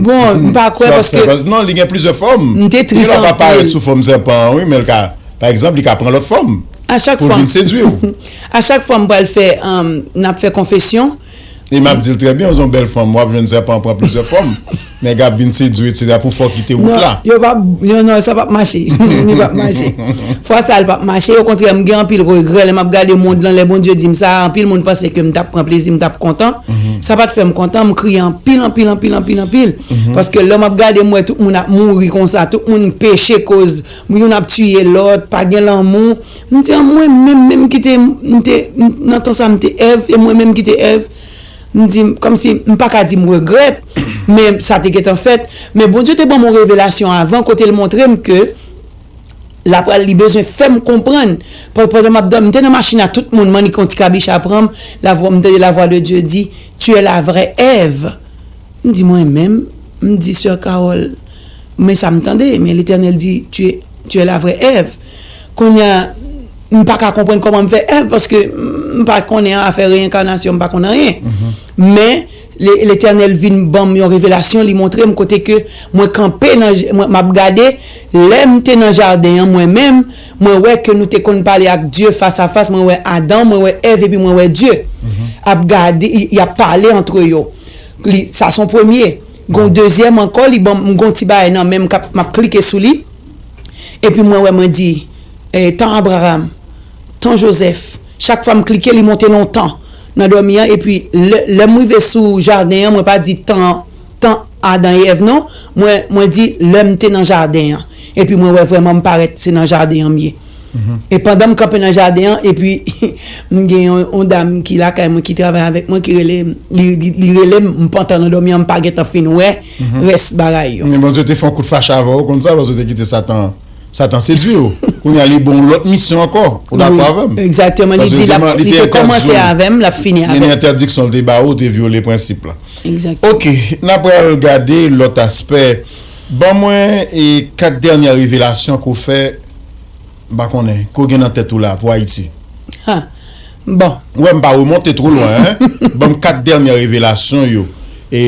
Bon, m pa kwè paske non, li gen plizyè fòm. M te tris anpil. Li pa parèt sou fòm sèpan an, wi, men l ka, pa egzanp, li ka pran lòt fòm pou l vin sedui w. A chak fwa m pral fè, um, n ap fè konfesyon. E m ap di l trè byen, ou se yon bèl fanm, w ap jwenn sèpan an pran plizyè fòm. Nèg ap vin sedui w, etsetera, pou fè w kite wout la. Non, yo p ap, yo, non, sa p ap mache. Li p ap mache. Fwa sa a, l p ap mache. Okontrè, m gen anpil regrè lè m ap gade mond lan, lè Bondye di m sa, anpil moun panse ke m t ap pran plezi, m t ap kontan. Sa pa t fè m kontan, m kriye anpil, anpil, anpil, anpil, anpil. Paske lè m ap gade, m wè tout moun ap mouri konsa, tout moun peche koz, youn ap tiye lòt, pa gen lanmou. M di, an mwen menm, menm ki te, m te, m, nan tan sa, m te Èv, e mwen menm ki te Èv. M di, kòmsi, m pa ka di m regrèt, men sa te gentan fèt. Men Bondye te ban m yon revelasyon avan, kote l montre m ke l ap, li bezwen fè m konprann. Pandan m ap dòmi, m te nan machin a tout moun, m annik yon ti kabich a pran m, lavwa, m tande lavwa de Dye di, tu es la vraie Èv. M di mwen menm, m di sè Carole, men sa m tande, men Letènèl di, tu es, tu es la vraie Èv. Kounye a, m pa ka konprann kòman m fè Èv, paske m pa konnen afè reyenkanasyon, m pa konn anyen. Men, Le-, Letènèl vin ban m yon revelasyon, li montre m kote ke mwen kanpe nan j-, mwen, m ap gade, lè m te nan jaden an, mwen menm, mwen wè ke nou te konn pale ak Dye fas a fas, mwen wè Adan, mwen wè Èv, epi mwen wè Dye. Ap gade, y, y ap pale antre yo. Li, sa se yon premye. Gon dezyèm ankò, li ban m, m gon ti bagay nan men m, k ap, m ap klike sou li. Epi mwen wè, mwen di, eh, tan Abraram, tan Jozèf. Chak fwa m klike, li monte nan yon tan nan dòmi an. Epi lè, lè m rive sou jaden an, mwen pa di tan, tan Adan e Èv non. Mwen, mwen di lè m te nan jaden an. Epi mwen wè vrèman m parèt se nan jaden an m ye. E pandan m kanpe nan jaden an, epi m gen yon, yon dam ki lakay mwen, ki travay avèk mwen, ki rele m, li, li, li rele m, m pantan nan dòmi an, m pa gentan fin wè rès bagay yo. Men Bondye te fè yon kout fache avè w, ou konn sa, paske w te kite Satan, Satan sedui w. Kounye a, li ba w lòt misyon ankò. Ou dakò avè m? Egzakteman, li di, li te kòmanse avè m, l ap fini avè m. Gen entèdiksyon l te ba ou, ou te vyole prensip la. Egzakteman. Ok, n ap pral gade lòt aspè. Ban mwen, e, kat dènye revelasyon ke w fè, m pa konnen, ke w gen nan tèt ou la pou Ayiti. Ha. Bon. Ou wè m pa remonte twò lwen, en. Ban m kat dènye revelasyon yo. E,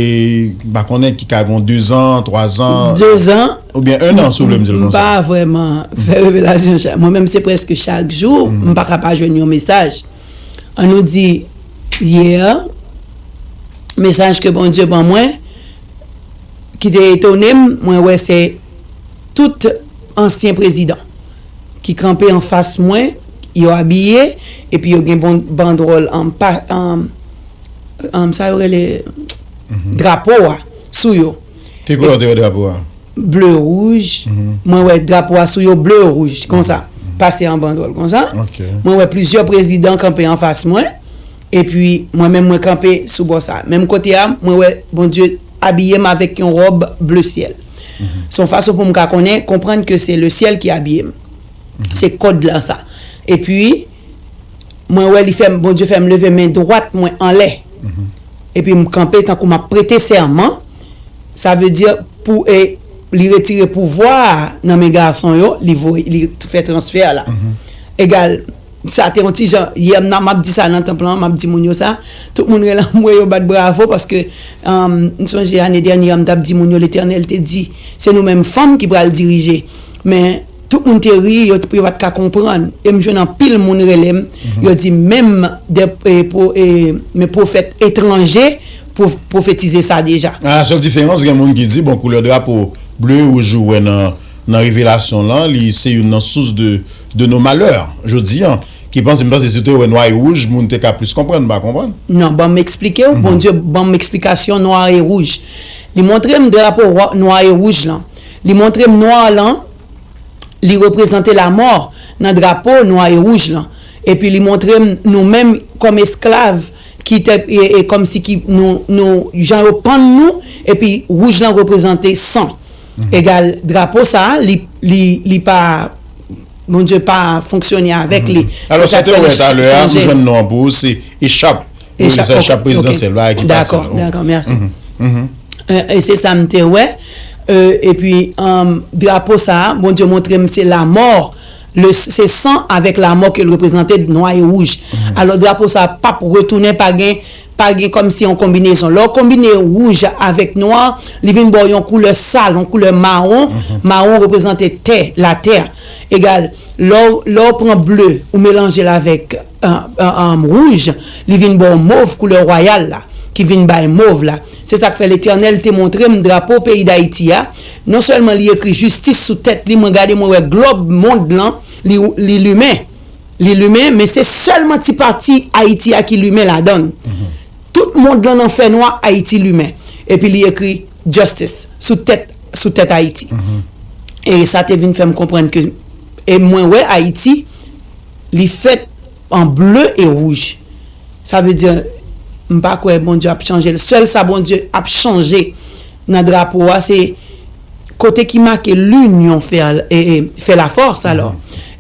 m pa konnen ki ka gen dezan, twazan. Dezan. Oubyen en an, si w vle m di l konsa. M pa vrèman fè revelasyon chak. Mwen menm, se prèske chak jou, m pa ka pa jwenn yon mesaj. An nou di, yè, mesaj ke Bondye ban mwen, ki te etone m, mwen wè se tout ansyen prezidan ki kanpe anfas mwen, yo abiye, epi yo gen bon, bandwòl an pa, an, an, sa yo rele drapo a sou yo. Ki koulè w te wè drapo a? Ble, wouj. Mwen wè drapo a sou yo, ble, wouj, konsa. Pase an bandwòl konsa. Ok. Mwen wè plizyè prezidan kanpe anfas mwen. Epi, mwen menm, mwen kanpe sou bò sa. Menm kote a, mwen wè Bondye abiye m avèk yon wòb ble syèl. Se yon fason pou m ka konnen, konprann ke se le syèl ki abiye m. Se kòd la sa. Epi, mwen wè li fè m, Bondye fè m leve men dwat mwen anlè. Epi m kanpe tankou m ap prete sèman. Sa vle di pou, e, li retire pouvwa a nan men gason yo, li voye, li fè transfè a la. Egal, sa te yon ti jan, yè m nan, m ap di sa nan tanp lan, m ap di moun yo sa, tout moun rele m, wè yo bat bravo, paske, um, m sonje ane dènyè a, m t ap di moun yo, Letènèl te di, se nou menm fanm ki pral dirije. Men, tout moun te ri, yo, yo pa t ka konprann. E m jwenn anpil moun rele m, yo di menm de, e, pro, e, men pwofèt etranje pwo, pwofetize sa deja. A la sèl diferans, gen moun ki di, bon, koulè drapo ble, wouj ou wè nan, nan Revelasyon lan, li se youn nan sous de, de nos malheurs, jodi an. Ki panse, m panse si w te wè nwa e wouj, moun te ka plis konprann, pa konprann? Non, ban m eksplike w, Bondye ban m eksplikasyon nwa e wouj. Li montre m drapo wa, nwa e wouj lan. Li montre m nwa lan, li reprezante lamò nan drapo nwa e wouj lan. Epi li montre m nou menm kòm esklav ki te, e, e kòmsi ki nou, nou, jan yo pann nou, epi wouj lan reprezante san. Egal, drapo sa a, li, li, li pa, Bondye pa fonksyone avèk li. Se sa k fè li chanje. Alò, sa w te wè talè a, m jwenn non an pou ou, se echap. Echap, echap prezidansyèl, bagay ki pase la. Dakò, dakò, mèsi. E, e se sa m te wè. E, epi, um, drapo sa a, Bondye montre m se lamò, le, se san avèk lamò ke l reprezante, nwa e wouj. Alò, drapo sa a p ap retounen, pa gen, pa gen kòmsi yon konbinezon. Lè w konbine wouj avèk nwa, li vin ba w yon koulè sal, yon koulè mawon. Mawon reprezante tè, latè. Egal, lè w, lè w pran ble, ou melanje l avèk, e, e, e, wouj, li vin ba w mov, koulè wayal la, ki vin bay mov la. Se sa k fè Letènèl te montre m drapo peyi Dayiti a. Non sèlman li ekri jistis sou tèt li, mwen gade, mwen wè glòb mond lan, li, li limen. Li limen, men se sèlman ti pati Ayiti a ki limen ladan l. Tout mond lan nan fènwa, Ayiti limen. Epi li ekri justice sou tèt, sou tèt Ayiti. E sa te vin fè m konprann ke, e mwen wè Ayiti, li fèt an ble e wouj. Sa vle di, m pa kwè Bondye ap chanje l. Sèl sa Bondye ap chanje nan drapo a, se kote ki make l'union fait, e, e, fait la force, alò.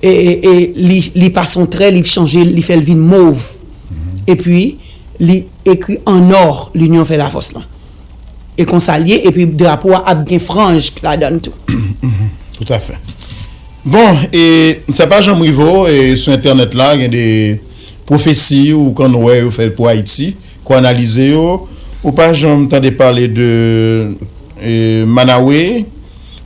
E, e, e li, li pase yon trè, li chanje, li fè l vin mov. Epi, li ekri an nò, l'union fait la force lan. E konsa l ye, epi drapo a ap gen franj ladan l tou. Toutafè. Bon, e sa pa janm rive w, e sou entènèt la, gen de pwofesi ou konn wè yo fè pou Ayiti, ou analize yo, ou pa janm tande pale de, e, Manawe,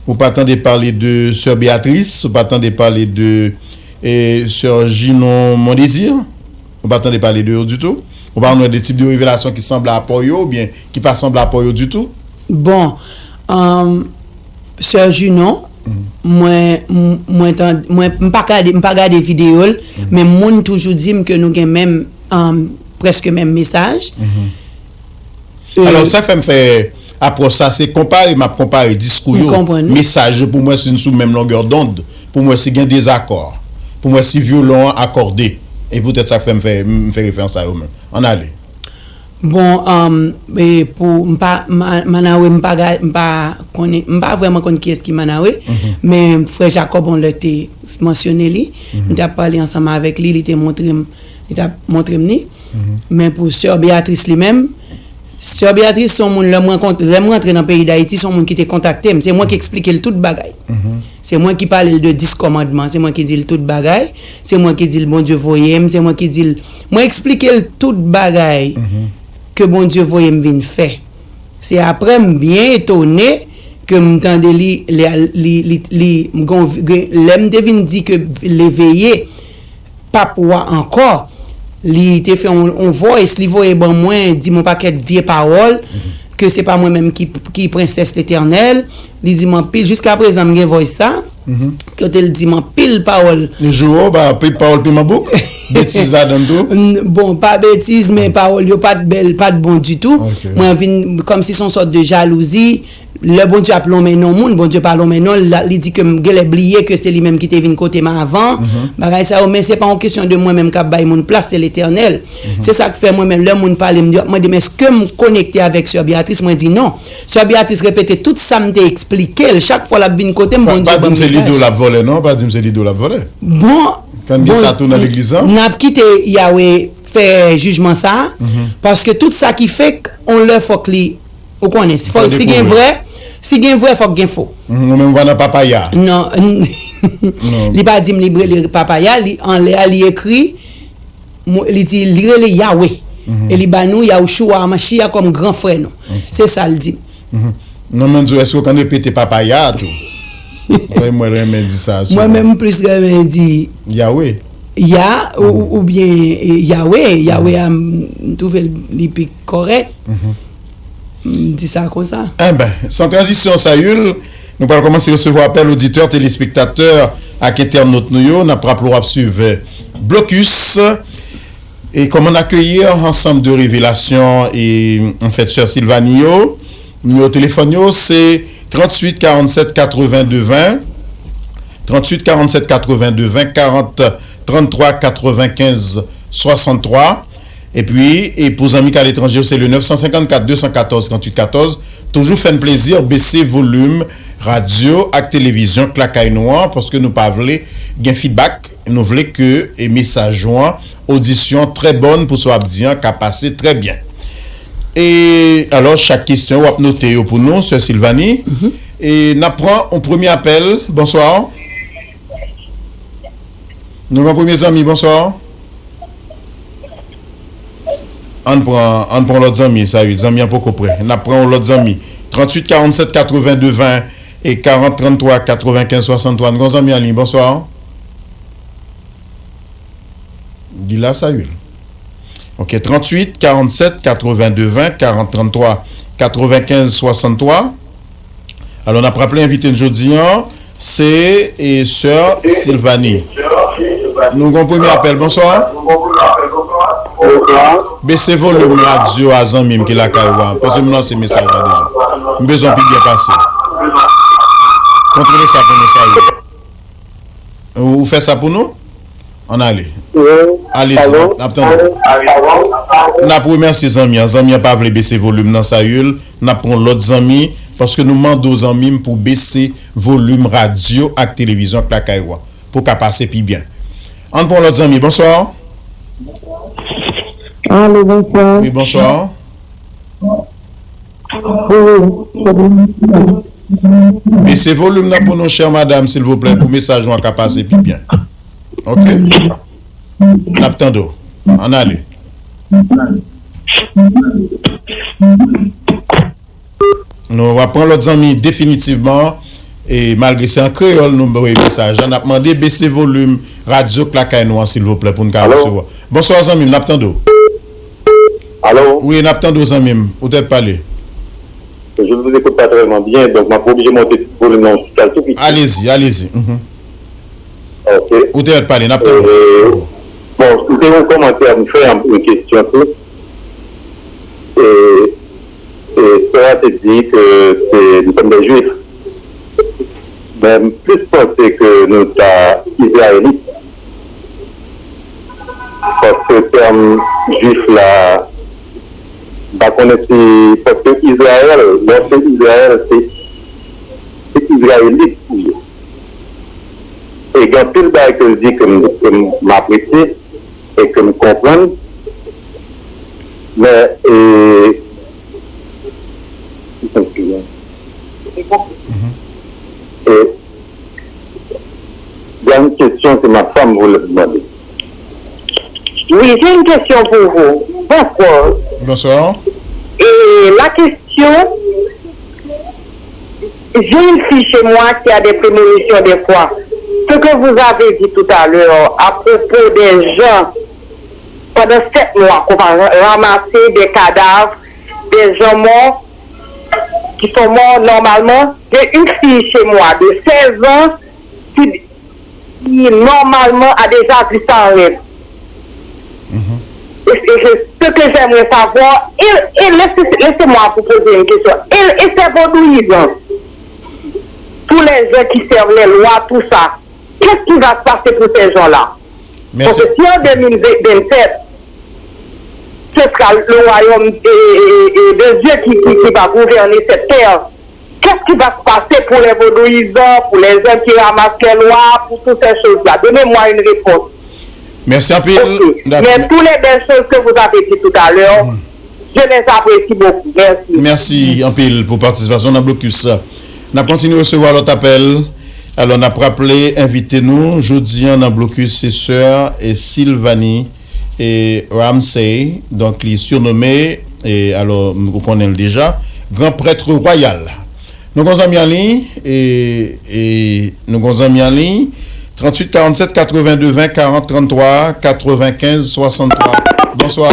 ou pa tande pale de Sè Beatrice, ou pa tande pale de, e, Sè Ginon Mondésir, ou pa tande pale de yo ditou? Ou pa konn wè de tip de revelasyon ki sanble a pa yo, oubyen ki pa sanble a pa yo ditou? Bon, um, Sè Ginon, mwen, m-, mwen tande, mwen, m pa gade, m pa gade videyo l, men moun toujou di m ke nou gen menm, um, prèske menm mesaj. E, alò, sa fè m fè apwòch sa, se konpare, m ap konpare diskou yo, mesaj yo, pou m wè si n sou menm longè dond, pou m wè si gen dezakò, pou m wè si vyolon an akòde. E poutèt sa k fè m fè, m fè referans a yo menm. Ann ale. Bon, um, e pou, m pa, Ma-, Manawe, m pa ga-, m pa konnen, m pa vrèman konn kiyès ki Manawe, men frè Jacob, on lè te mansyone li, m t ap pale ansanm avèk li, li te montre m, li t ap montre m li. Men pou sè Beatrice li menm, sè Beatrice se yon moun, lè m rankont-, lè m rantre nan peyi Dayiti, se yon moun ki te kontakte m. Se mwen ki eksplike l tout bagay. Se mwen ki pale l de dis kòmandman, se mwen ki di l tout bagay, se mwen ki di l Bondye voye m, se mwen ki di l, mwen eksplike l tout bagay ke Bondye voye m vin fè. Se apre m byen etone ke m tande li, li, li, li, li, m gon, gen, lè m te vin di ke le veye, p ap wa ankò. Li te fè yon, yon voice, li voye ban mwen, di m yon pakèt vye pawòl, ke se pa mwen menm ki, ki prensès Letènèl. Li di m anpil, jiska prezan m gen voice sa, kote l di m anpil pawòl. Li joure w, pa, pi, pawòl piman bouk? Betiz ladan l tou? N-, bon, pa betiz, men pawòl yo pa t bèl, pa t bon ditou. Mwen vin kòmsi se yon sòt de jalouzi. Lè Bondye ap lonmen non moun, Bondye pa lonmen non l, la, li di ke m genlè bliye ke se li menm ki te vin kote m avan. Bagay sa yo, men se pa yon kesyon de mwen menm k ap bay moun plas, se Letènèl. Se sa k fè mwen menm, lè moun pale m, yo ap mande m èske m konekte avèk sè Beatrice, mwen di non. Sè Beatrice repete tout sa m te eksplike l, chak fwa l ap vin kote m, Bondye ban m mesaj. Pa, pa di m se Lido l ap vòlè non, pa di m se Lido l ap vòlè. Bon, n ap kite Yahweh fè jijman sa, paske tout sa ki fake, on lè fòk li Ou konnen, si gen vre, Si gen vrè, fòk gen fo. Mhm, ou menm ou pa nan papaya. Non. Li pa di m li rele papaya, li anlè a, li ekri, mo- li di li rele Yawe. E li ba nou Yahushua Hamashiach kòm gran frè nou. Se sa l di m. Non, mwen di w, èske w konn repete papaya a tou? Mwen, mwen renmen di sa. Mwen menm, m plis renmen di Yawe. Ya ou, oubyen Yawe. Yawe a, m twouve li pi kòrèk. M di sa konsa. Enben, san tranzisyon, Sayil, nou pral kòmanse resevwa apèl oditè, telespektatè ak entènot nou yo. N ap raple w ap swiv Blocus. Et comment accueillir ensemble de révélations et en fait sœur Sylvanie yo. Nimewo telefòn yo se tranntuit karannset katrevenndez ven, tranntuit karannset katrevenndez ven, karant tranntwa katrevenkenz swasanntwa. Epi, e pou zanmi k aletranje yo, se le nèf san senkannkat de san katòz tranntuit katòz. Toujou fè n plezi, bese volim radyo ak televizyon k lakay nou an, paske nou pa vle gen fidbak. Nou vle ke e mesaj ou an, odisyon trè bòn pou sa w ap di an ka pase trè byen. E alò, chak kesyon w ap note yo pou nou, sè Silvani. E n ap pran yon premye apèl. Bonswa. Nou gen yon premye zanmi, bonswa. Ann pran, ann pran lòt zanmi, Sayil. Zanmi an poko prè. N ap pran yon lòt zanmi. Tranntuit karannset katrevenndez ven e karant tranntwa katrevenkenz swasanntwa. Nou gen yon zanmi an liy. Bonswa. Di la, Sayil. Ok, tranntuit karannset katrevenndez ven karant tranntwa katrevenkenz swasanntwa. Alò, n ap raple envite n jodi an, se e sè Silvani. Nou gen yon premye apèl. Bonswa. Bese volim radyo a zanmi m ki lakay ou a, paske m lanse mesaj la deja. M bezwen pi byen pase. Kontwole sa pou nou, Sayil. Ou, ou fè sa pou nou? Ann ale. Alezi, n ap tande. N ap remèsye zanmi an. Zanmi an pa vle bese volim nan, Sayil. N ap pran lòt zanmi, paske nou mande w, zanmi m, pou bese volim radyo ak televizyon ak lakay ou a, pou ka pase pi byen. Ann pran lòt zanmi. Bonswa. Alo, bonswa. Wi, bonswa. Bese volim nan pou nou, chè madanm, silvouplè, pou mesaj ou an ka pase pi byen. Ok? N ap tande w. Ann ale. Nou ap pran lòt zanmi definitivman. E malgre se an kreyòl nou voye mesaj la, n ap mande bese volim radyo k lakay nou an, silvouplè, pou n ka resevwa. Bonswa, zanmi m, n ap tande w. Alo? Wi, n ap tande w, zanmi m. Ou te pale. Je vous écoute pas très bien, donc m ap oblije monte volim nan yon ti kal tou piti. Alezi, alezi. Mhm. Ok. Ou te pale, n ap tande w. Euh, bon, m te yon kòmantè, m fè yon, yon kesyon tou. E, e sè a te di ke se, nou se de jwif. Men m plis panse ke nou ta izrayelit. Paske tèm jwif la, m pa konnen si, paske Izrayèl, lè w se Izrayèl, se, se izrayelit ou ye. E gen anpil bagay ke l di ke m, ke m apresye e ke m konprann. Men, e, e, gen yon kesyon ke ma fanm vle mande. Oui, j'ai une question pour vous. Bonsoir. Bonsoir. Et la question, j'ai une fille chez moi qui a des prémonitions des fois. Ce que vous avez dit tout à l'heure à propos des gens, pendant sept mois, qu'on va ramasser des cadavres, des gens morts, qui sont morts normalement. J'ai une fille chez moi de seize ans qui normalement a déjà vu ça en rêve. Et, et je- ce que j'aimerais savoir, et, et laissez- laissez-moi vous poser une question. Et, et ces vodouyisants, tous les gens qui servent les lois, tout ça, qu'est-ce qui va se passer pour ces gens-là? Parce que si en deux mille vingt-sept, ce sera le royaume de, de Dieu qui, qui, qui va gouverner cette terre, qu'est-ce qui va se passer pour les vodouyisants, pour les gens qui ramassent les lois, pour toutes ces choses-là? Donnez-moi une réponse. Merci anpil. Ok. Mais tous les belles choses que vous avez dit tout à l'heure, Je les apprécie beaucoup. Merci. Mèsi anpil pou patisipasyon nan blokis. N ap kontinye resevwa lòt apèl. Alò, n ap raple envite nou jodi a nan blokis, se sè e Sylvanie e Ramsey. Donk, li sirnome, e alò, nou konnen l deja, Gran Prèt Wayal. Nou gon zanmi an liy, e, e nou gon zanmi an liy, tranntuit karannsèt katrevenndez ven karant, tranntwa katrevenkenz swasanntwa. Bonswa.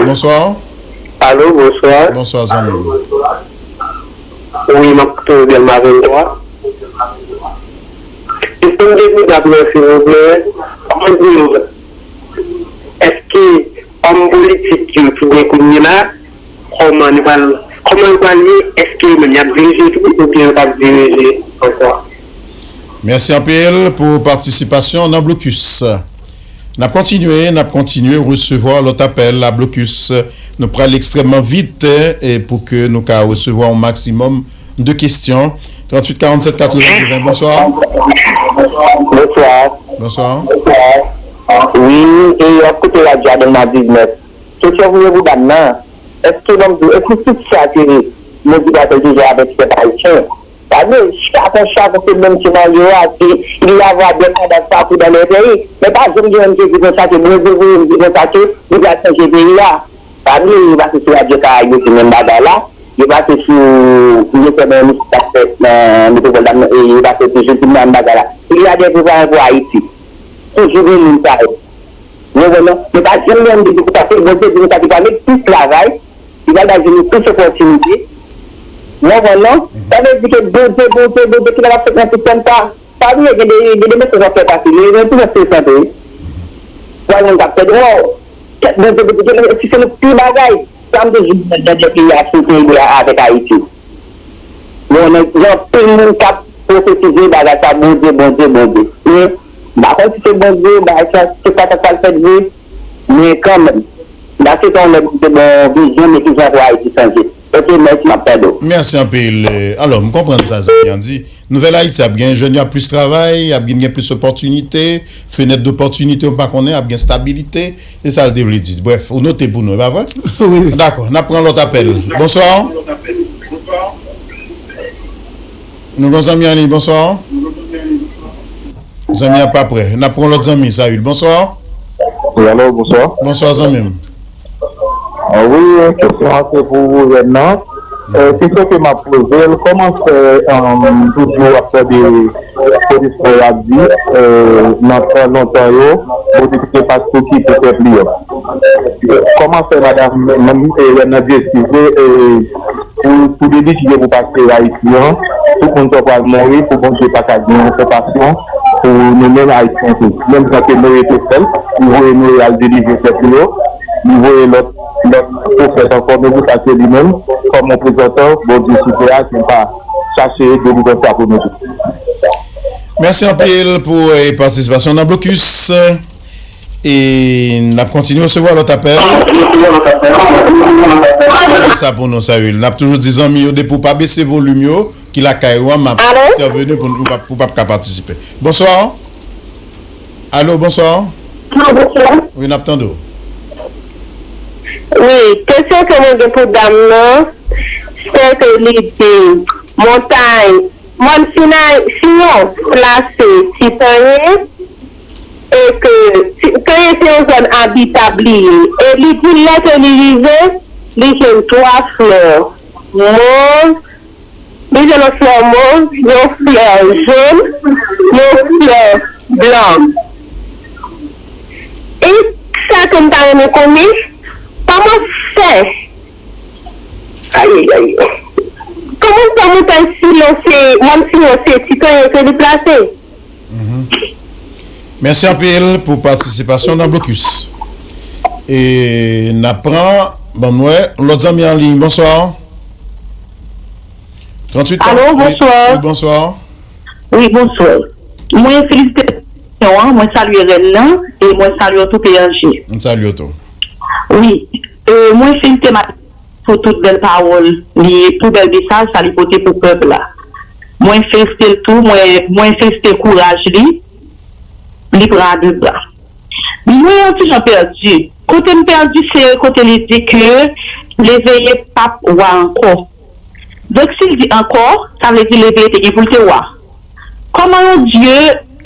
Bonswa. Alo, bonswa. Bonswa, zanmi m. Wi, m ap koute w Dèlma venntwa. Kesyon m te pou w, silvouplè, kòman di m, èske òm politik yo ki gen kounye la, kòman nou pral, kòman yo pral ye, èske yo menm y ap dirije tou oubyen yo p ap dirije ankò? Mèsi anpil pou patisipasyon nan blokis. N ap kontinye, n ap kontinye resevwa lòt apèl la blokis. Nou pral ekstrèmman vit, e pou ke nou ka resevwa yon maksimòm de kesyon. Tranntuit karannsèt katrevenndez ven, bonswa. Bonswa. Bonswa. Wi, e w ap koute radyo a Dèlma diznèf. Kesyon pou yo pou dam nan. Èske, ban m di w, èske tout sa ke Modi Batel te fè avèk pèp ayisyen, sa vle chak on chak se menm senaryo a, se il y avoir des cadavres partout dans le pays. Men pa janm gen yon ki di konsa ke Bondye voye m di konsa ke li pral chanje peyi a. Pa bliye, yo pase sou Radyo Karayib yo di menm bagay la. Yo pase sou, yo fè nan emisyon k ap fèt nan Metropole la, e yo pase toujou di menm bagay la. Il y a des préparants pour Haïti. Toujou gen moun sa yo. Ou konprann non? Men pa janm gen moun ki di konsa, se Bondye di konsa, li pral met plis travay, li pral bay jèn yo plis opòtinite. Ou konprann non? Sa vle di ke Bondye, Bondye, Bondye, kilè l ap fèt nan sistèm sa? Pa bliye, gen de, gen de mesaj w ap fè pase, li gen plis enteresan tou wi. Pou al moun k ap fè dwòl. Kèt Bondye, Bondye, Bondye, si se nou pi bagay, sa m toujou di nan dènye peyi a, si w te ede avèk Ayiti. Bon, nan gen anpil moun k ap pwofetize bagay sa, Bondye, Bondye, Bondye. Men, m pa konn si se Bondye, bagay sa, se pa sa k pral fèt vre, men kanmenm, n a swete yon lè Bondye ban yon vizyon, men ki jan pou Ayiti chanje. Ok, mèsi, m ap tande w. Mèsi anpil. Alò, m konprann sa zanmi an di. Nouvèl Ayiti ap gen jèn yo ap plis travay, ap gen, gen plis opòtinite, fenèt dopòtinite, ou pa konnen, ap gen stabilite. Se sa l te vle di. Brèf, ou note pou nou, e pa vre? Wi, wi. Dakò, n ap pran lòt apèl. Bonswa. Nou gon zanmi an liy, bonswa. Zanmi an pa prè. N ap pran lòt zanmi, Sayil. Bonswa. Wi, alo, bonswa. Bonswa, zanmi m. Ah, wi, kesyon an se pou gouvènman. Eh, kesyon ke m ap poze l, kòman fè, eh, toujou ap tande pwofesè ap di, eh, nan tan lontan yo, Bondye te gen pastè ki pou pèp li yo. Kòman fè madanm, eh, Renan Dieusize, eh, pou, pou delivrye pou pastè Ayiti an, tout moun sa pral mouri, pou Bondye pa ka gen yon konpasyon pou nou menm Ayisyen tou. Menm jan ke Noye te fè l, li voye Noye al delivre pèp li yo, li voye lòt, lòt pwofèt ankò, men pou sa ke li menm, kòm reprezantan Bondye sou tè a, ki pa chache delivrans sa pou nou tou. Mèsi anpil pou, eh, patisipasyon nan blokis. E n ap kontinye resevwa lòt apèl. Sa pou nou, Sayil. N ap toujou di zanmi yo, depi w pa bese volim yo, ki lakay ou an, m ap entèveni pou, pou, pou p ap ka patisipe. Bonswa. Alo, bonswa. Alo, bonswa. Wi, n ap tande w. Wi, kesyon ke mwen gen pou dam nan, se ke li di, montay, mòn Sinay, Siyon plase Titanyen, e ke Titanyen se yon zòn abitab li ye. E li di lè ke li rive, li jwenn twa flè mòv, li jwenn yon flè mòv, yon flè jòn, yon flè blan. E sa ke m ta renmen konnen, kòman fè Ayayay. Kòman sa montay Siyon se, mòn Siyon se Titanyen ke li plase? Mhm. Mèsi anpil pou patisipasyon nan blokis. E n ap pran, ban m wè, lòt zanmi an liy. Bonswa. Tranntuit. Alo, wi, bonswa. Wi, bonswa. Wi, bonswa. Mwen felisite emisyon an, mwen salye rèn nan, e mwen salye tout P N G. M salye w tou. Wi, e mwen felisite madanm pou tout bèl pawòl li, pou bèl mesaj sa li pote pou pèp la. Mwen felisite l tou, mwen, mwen felisite kouraj li, li pran a de bra. Mwen yon ti jan pèdi. Kote m pèdi, se kote li di ke Léveillé p ap wa ankò. Donk, si l di ankò, sa vle di Léveillé te gen pou l te wa. Kòman yon Dye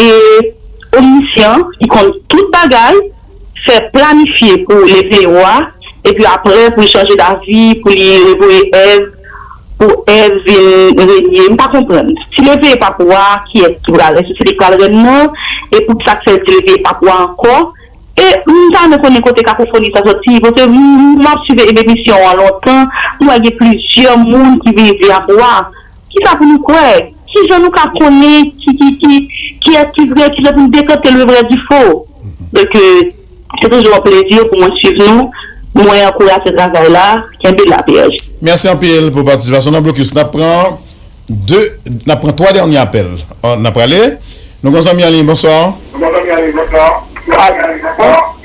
e omnisyan ki konn tout bagay fè planifye pou Léveillé wa, epi apre pou l chanje davi, pou li revoye Èv, pou Èv vin renye? M pa konprann. Si Léveillé p ap wa, kiyès ki pral rèn? Se li k pral rèn nan? E pou sa k fè l di Léveillé p ap wa ankò? E m ta renmen konnen kote kakofoni sa soti, paske m, m ap swiv emisyon an lontan, m wè gen plizyè moun ki vin di ap wa. Kisa pou nou kwè? Kijan nou ka konnen ki, ki, ki, kiyès ki vrè, kijan pou nou dekante le vrai du faux? Donk, euh, se toujou yon plezi pou mwen swiv nou. Mwen ankouraje travay la. Kenbe la, P H. Mèsi anpil pou patisipasyon nan Blokis. N ap pran de, n ap pran twa dènye apèl. An, n ap prale. Nou gen zanmi an liy, bonswa.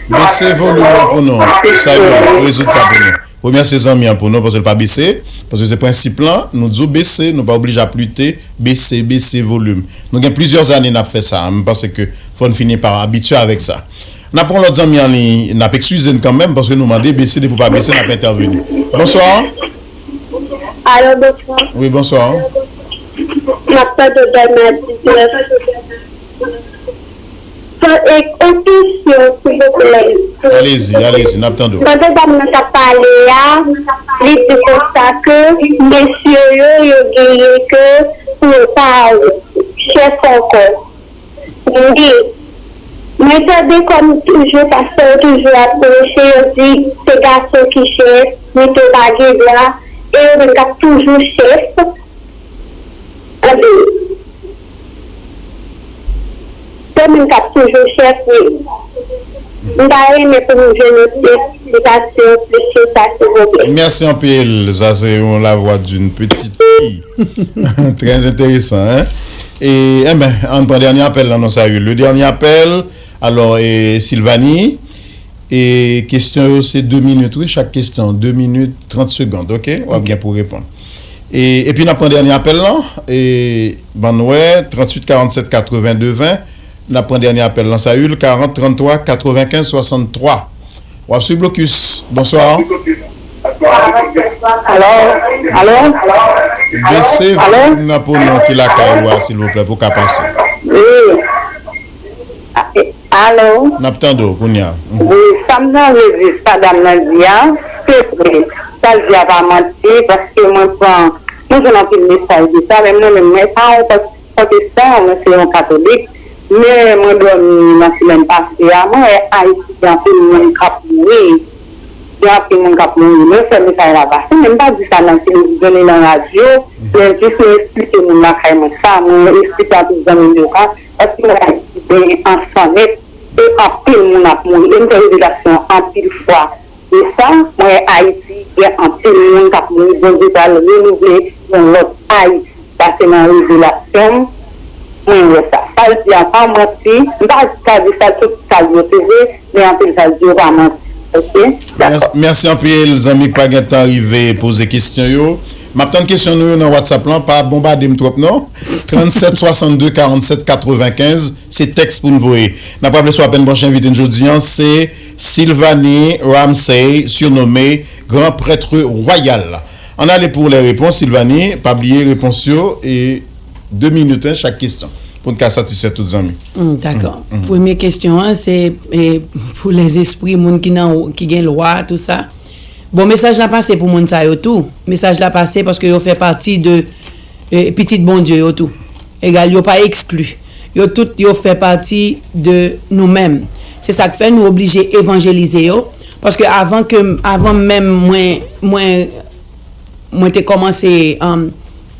Bese volim nan pou nou. Sa yo, rezoud sa pou nou. Remèsye zanmi an pou nou, paske l pa bese. Paske se prensip lan, nou di w bese, nou pa oblije ap lite, bese, bese volim. Nou gen plizyè ane n ap fè sa, m panse ke fò n fini pa abitye avèk sa. N ap pran lòt zanmi an liy, n ap eskize n kanmenm, paske nou mande bese, depi w pa bese, n ap entèveni. Bonswa. Alo, bonswa. Wi, bonswa. M ap tande Bènadit. Sa, e, yon kesyon, silvouplè. Alezi, alezi, n ap tande w. Pandan dam nan t ap pale a, li di konsa ke mesye yo, yo genyen ke pou yo pa chèf ankò. Wi. Mwen tande kòm toujou, pastè yo toujou ap preche, yo di se gason ki chèf, mesye yo pa gen dwa, e yo menm k ap toujou chèf. Anpil. Se moun k ap toujou chèf, wi. M ta renmen pou nou jwenn yon ti esplikasyon plis sou sa, silvouplè. Mèsi anpil. Sa se yon lavwa d'une petite fille. Très intéressant, hein? E, enben, ann pran dènye apèl la, non, sa yo. Le dènye apèl, alò, e, Silvani, e, kesyon yo se de minit, wi, chak kesyon, de minit, trant segonn, oke? W ap gen pou reponn. E, epi n ap pran dènye apèl lan. E, ban n wè, trant uit karant sèt katreven de ven. N ap pran dènye apèl lan, Sayil, karant trant twa katreven kenz swasann twa. W ap swiv Blokis. Bonswa. Alo? Alo? Bese volim nan pou nou ki lakay ou a, silvouplè, pou ka pase. Wi. Alo? N ap tande w kounye a. Mhm. Wi, sa m ta vle di, sa dam nan di a, se vre. Sa l di a pa manti, paske mwen pran, mwen jwenn anpil mesaj de sa, men mwen menm, mwen pa yon pwotestan, mwen se yon katolik. Men mwen dòmi nan semèn pase a, mwen wè Ayiti gen anpil moun k ap mouri. Gen anpil moun k ap mouri. Mwen fè mesaj la pase, men m pa di sa nan televizyon ni nan radyo, mhm, men jis mwen eksplike moun lakay mwen sa, mwen eksplike anpil zanmi m yo ka, paske mwen Ayiti benyen an san nèt, e anpil moun ap mouri. E m fè revelasyon anpil fwa de sa, mwen Ayiti gen anpil moun k ap mouri, Bondye pral renouvle yon lòt Ayiti. Sa se nan revelasyon m, mwen wè sa. Sa l di a pa manti, m pa ka di sa tout sa l di yo se vre, men anpil sa l di yo pa manti. Oke? Dakò. Mèsi anpil, zanmi k pa gentan rive poze kesyon yo. M ap tann kesyon nou yo nan WhatsApp lan, pa bonbade m twòp non. Trant sèt swasannde karant sèt katreven kenz, se tèks pou n voye. N ap raple sou apèn branche envite n jodi an, se Sylvanie Ramsey, sirnome Gran Prêtre Royal. Ann ale pou lè repons, Sylvanie, pa bliye repons yo, e de minit, en, chak kesyon, pou n ka satisfè tout zanmi. Mm, dakò. Mm, mm. Premye kesyon an, se, e, pou lèzespri, moun ki nan, ki gen lwa, tou sa. Bon, mesaj la pase pou moun sa yo tou. Mesaj la pase paske yo fè pati de, e, pitit Bondye yo tou. Egal, yo pa ekskli. Yo tout, yo fè pati de nou menm. Se sa k fè nou oblije evanjelize yo. Paske avan ke, avan menm mwen, mwen, mwen te kòmanse, um,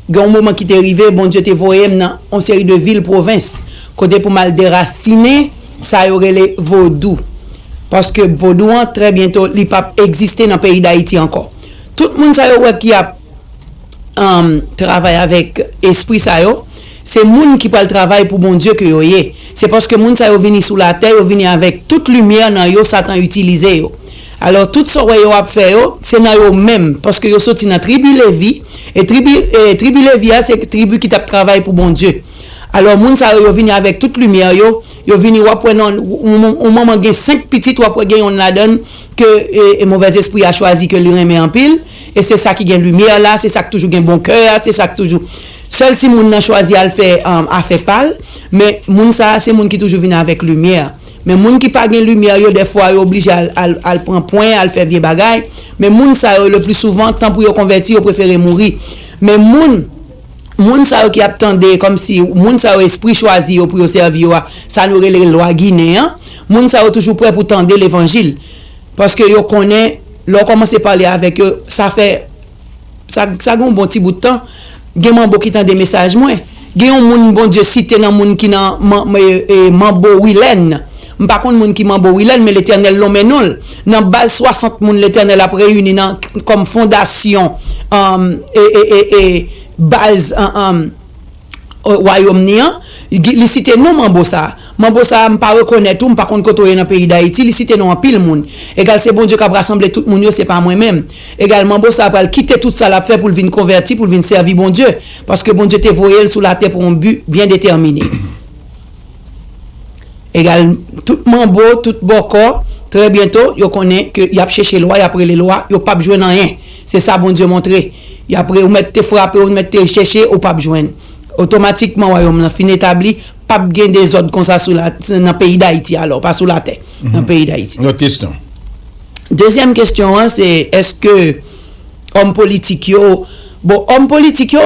gen yon moman ki te rive, Bondye te voye m nan yon seri de vil pwovens, kote pou m al derasinen sa yo rele vodou. Paske vodou an, trè byento, li p ap egziste nan peyi Dayiti ankò. Tout moun sa yo wè ki ap, um, travay avèk espri sa yo, se moun ki pral travay pou Bondye ke yo ye. Se paske moun sa yo vini sou latè, yo vini avèk tout limyè nan yo, Satan itilize yo. Alò, tout sa w wè yo ap fè yo, se nan yo menm, paske yo soti nan tribi Levi, e tribi, e tribi Levi a, se tribi ki t ap travay pou Bondye. Alò, moun sa yo, yo vini avèk tout limyè yo, Yo vini, w ap wè nan yon manman gen senk pitit, w ap wè gen yonn ladan l ke e, e movèzespri a chwazi ke li renmen anpil. E se sa ki gen limyè la, se sa k toujou gen bon kè a, se sa k toujou. Sèl si moun nan chwazi al fè um, afè pa l, men moun sa a se moun ki toujou vin avèk limyè. Men moun ki pa gen limyè yo, dèfwa yo oblije al, al, al pran pwen, al fè vye bagay. Men moun sa yo, le pli souvan, tan pou yo konvèti, yo prefere mouri. Men moun, moun sa yo ki ap tande, kòmsi moun sa yo espri chwazi yo pou yo sèvi yo a, sa nou rele lwa ginen an, moun sa yo toujou prè pou tande levanjil. Paske yo konnen, lè w kòmanse pale avèk yo, sa fè, sa, sa gen yon bon ti bout tan, gen manbo ki tande mesaj mwen. Gen yon moun Bondye site nan moun ki nan man, e, e, manbo Wilèn. M pa konn moun ki manbo Wilèn, men Letènèl lonmen non l. Nan baz swasant moun Letènèl ap reyini nan kòm fondasyon um, e, e, e, e, baz um, um, wayòm ni an, li site non manbo sa. Manbo sa, m pa rekonèt ou, m pa konn kote w ye nan peyi Dayiti, li site non anpil moun. Egal se Bondye k ap rasanble tout moun yo, se pa mwen menm. Egal manbo sa pral kite tout sa l ap fè pou l vin konvèti, pou l vin sèvi Bondye. Paske Bondye te voye l sou latè pou yon bi byen detèmine. Egal, tout manbo, tout bòkò, trè byento, yo konnen ke y ap chèche lwa, y ap rele lwa, yo p ap jwenn anyen. Se sa Bondye montre. Y ap re, ou mèt te frape, ou mèt te chèche, ou p ap jwenn. Otomatikman, wayòm nan fin etabli, p ap gen dezòd konsa sou la, nan peyi Dayiti alò, pa sou latè, nan peyi Dayiti. Lòt kesyon. Dezyèm kesyon an, se èske òm politik yo, bon, òm politik yo,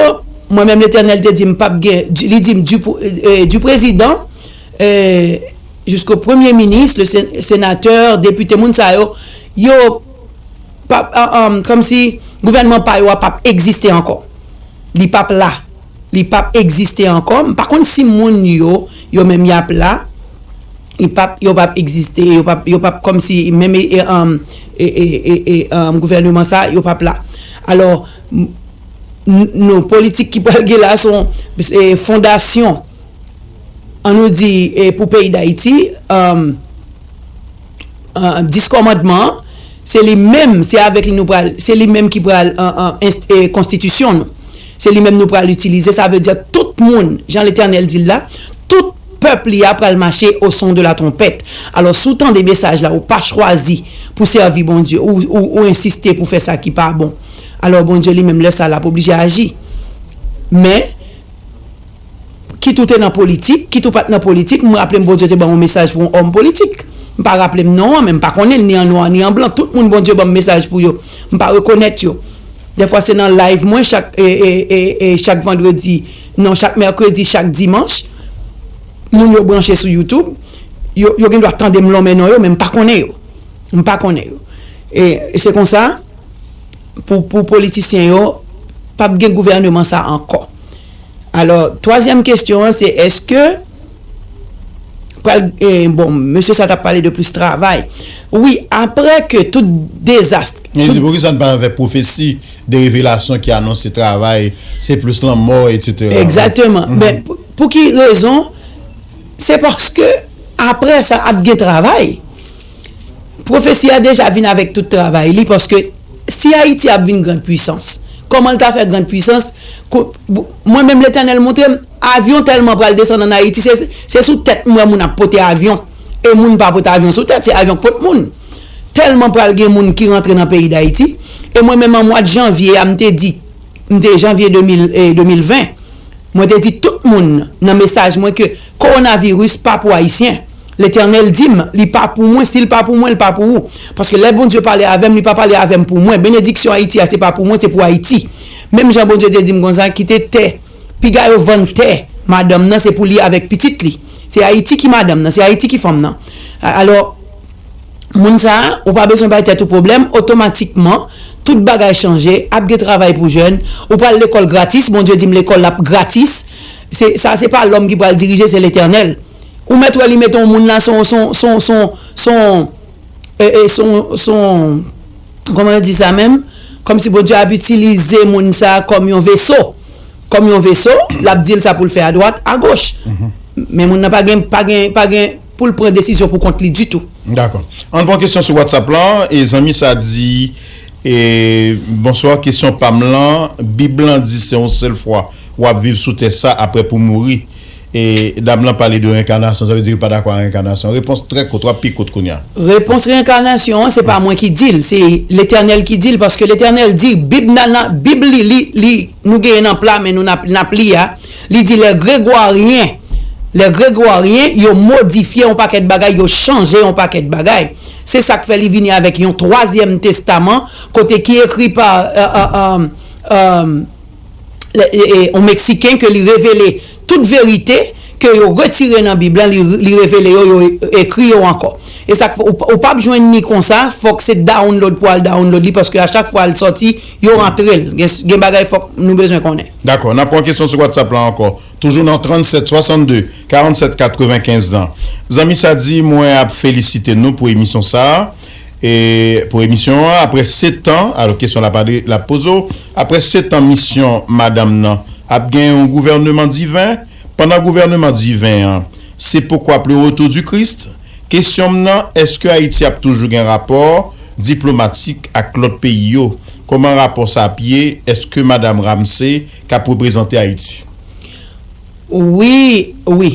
mwen menm Letènèl te di m p ap gen, li di m du, eh, du président, eh, jusqu'au premier ministre, le sénateur, député, moun sa yo, yo p ap, kòmsi gouvènman pa yo a p ap egziste ankò. Li p ap la. Li p ap egziste ankò. M pa konn si moun yo, yo menm y ap la. Li p ap, yo p ap egziste. Yo p ap, yo p ap kòmsi menm e, e, e, e, e, e, gouvènman sa, yo p ap la. Alò, n- nou politik ki pral gen la se yon e, fondasyon, an nou di, e, pou peyi Dayiti, um, uh, dis kòmandman an, se li menm, se avèk li nou pral, se li menm ki pral uh, uh, enst- e, konstitisyon nou. Se li menm nou pral itilize, sa vle di tout moun, jan Letènèl di l la, tout pèp li a pral mache au son de la trompette. Alò, si w tande mesaj la, ou pa chwazi pou sèvi Bondye, ou, ou, ou ensiste pou fè sa ki pa bon. Alò, Bondye li menm, lè sa l ap oblije aji. Men, kit ou te nan politik, kit ou pa t nan politik, m raple m Bondye te ban m yon mesaj pou yon òm politik. M pa raple m non an, men m pa konnen l ni an nwa, ni an blan. Tout moun Bondye ban m mesaj pou yo, m pa rekonèt yo. Dèfwa se nan live mwen chak, e, e, e, e, chak vandredi, non, chak mèkredi, chak dimanch, moun yo branche sou YouTube, yo, yo gen dwa tande m lonmen non yo, men m pa konnen yo. M pa konnen yo. E, e se konsa, pou, pou politisyen yo, p ap gen gouvèneman sa ankò. Alò, twazyèm kesyon an, se èske pral, e, bon, mesye sa t ap pale de plis travay. Wi, apre ke tout dezas, Men tout di poukisa n pa avèk pwofesi de revelasyon ki anonse travay, se plis lanmò, etsetera. Egzakteman. Men pou, pou ki rezon? Se paske apre sa ap gen travay. Pwofesi a deja vin avèk tout travay li, paske si Ayiti ap vin grand pwisans, kòman l ta fè grand pwisans? Ko- Mwen menm Letènèl montre m, avyon tèlman pral desann ann Ayiti, se, se sou tèt m wè moun ap pote avyon. E moun pa pote avyon sou tèt, se avyon k pot moun. Tèlman pral gen moun ki rantre nan peyi Dayiti. E mwen menm an mwa de janvye a, m te di, m te janvye de mil, e, de mil ven, mwen te di tout moun nan mesaj mwen ke kowonaviris pa pou Ayisyen. Letènèl di m, li pa pou mwen, si l pa pou mwen, l pa pou ou. Paske lè Bondye pale avè m, li pa pale avè m pou mwen. Benediksyon Ayiti a, se pa pou mwen, se pou Ayiti. Menm jan Bondye te di m konsa, kite tè, piga yo vann tè madanm nan, se pou li avèk pitit li. Se Ayiti ki madanm nan, se Ayiti ki fanm nan. A- Alò, moun sa a, ou pa bezwen bay tèt ou pwoblèm, otomatikman, tout bagay chanje, ap gen travay pou jèn, ou pral lekòl gratis, Bondye di m lekòl la ap gratis, se, sa se pa lòm ki pral dirije, se Letènèl. Ou mèt wè li mete yon moun la, se yon, se yon, se yon, se yon, e, e, se yon, se yon, kòman yo di sa menm? Kòmsi Bondye ap itilize moun sa a kòm yon veso. Kòm yon veso, l ap di l sa pou l fè adwat, agoch. Men moun nan pa gen, pa gen, pa gen pou l pran desizyon pou kont li ditou. Dakò. Ann pran kesyon sou WhatsApp lan. E zanmi sa di, e, bonswa, kesyon pa m lan, Bib lan di se yon sèl fwa w ap viv sou tè sa, apre pou mouri. E dam lan pale de renkanasyon, sa vle di li pa dakò ak renkanasyon. Repons trè kout, w ap pi kout kounye a. Repons renkanasyon an, se pa mwen ki di l, se Letènèl ki di l, paske Letènèl di, Bib nan, nan Bib li, li, li, nou genyen nan pla men nou n ap, n ap li a, li di lè Gregwaryen, lè Gregwaryen, yo modifye yon pakèt bagay, yo chanje yon pakèt bagay. Se sa k fè li vini avèk yon twazyèm testaman, kote ki ekri pa, euh, euh, euh, euh, le- e- e- yon Meksiken ke li revele tout verite ke yo retire nan Bib la, li, li revele yo, yo ekri yo ankò. E sa k fè ou, ou p ap jwenn ni konsa, fòk se download pou al download li, paske a chak fwa l sòti, yo rantre l. Gen, gen bagay fòk nou bezwen konnen. Dakò, n ap pran kesyon sou WhatsApp la ankò. Toujou nan trannsèt swasannde karannsèt katrevenkenz lan. Zanmi sa di, mwen ap felisite nou pou emisyon sa a. E pou emisyon an, apre sèt an, alò kesyon la pa de, la poze w, apre sèt an misyon madanm nan, ap gen yon gouvèneman diven? Pandan gouvèneman diven an, se pourquoi le retour du Christ? Kesyon m nan, èske Ayiti ap toujou gen rapò diplomatik ak lòt peyi yo? Kòman rapò sa ap ye? Èske madanm Ramsey k ap reprezante Ayiti? Wi, wi.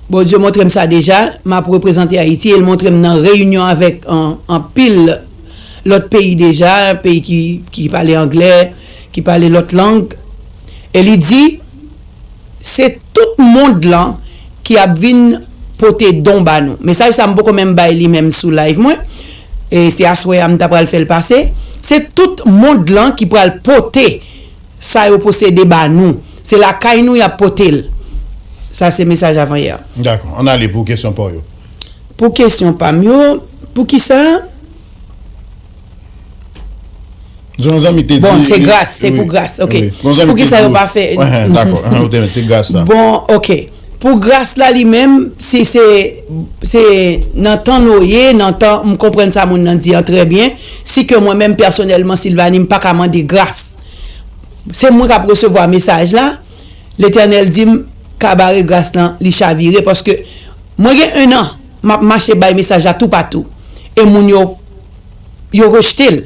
Bondye montre m sa deja, m ap reprezante Ayiti, e l montre m nan reyinyon avèk an, anpil lòt peyi deja, peyi ki, ki pale anglè, ki pale lòt lang. E li di, se tout mond lan ki ap vin pote don ba nou. Mesaj sa m poko menm bay li menm sou live mwen. E se aswè a m ta pral fè l pase. Se tout mond lan ki pral pote sa yo posede ba nou. Se lakay nou y ap pote l. Sa se mesaj avanyè a. Dakò. Ann ale pou kesyon pa w yo. Pou kesyon pa m yo, poukisa? Yon zanmi te di. Bon, se gras, se pou gras. Ok. Poukisa yo pa fè? Dakò. Ou te mèt, se gras la. Bon, ok. Pou gras la li menm, si se, se nan tan Noye, nan tan, m konprann sa moun nan di an trè byen, si ke mwen menm pèsonèlman, Silvanie, m pa ka mande gras. Se mwen k ap resevwa mesaj la, Letènèl di m, kabare gras lan, li chavire, paske mwen gen ennan, m ap mache bay mesaj la toupatou. E moun yo, yo rejte l.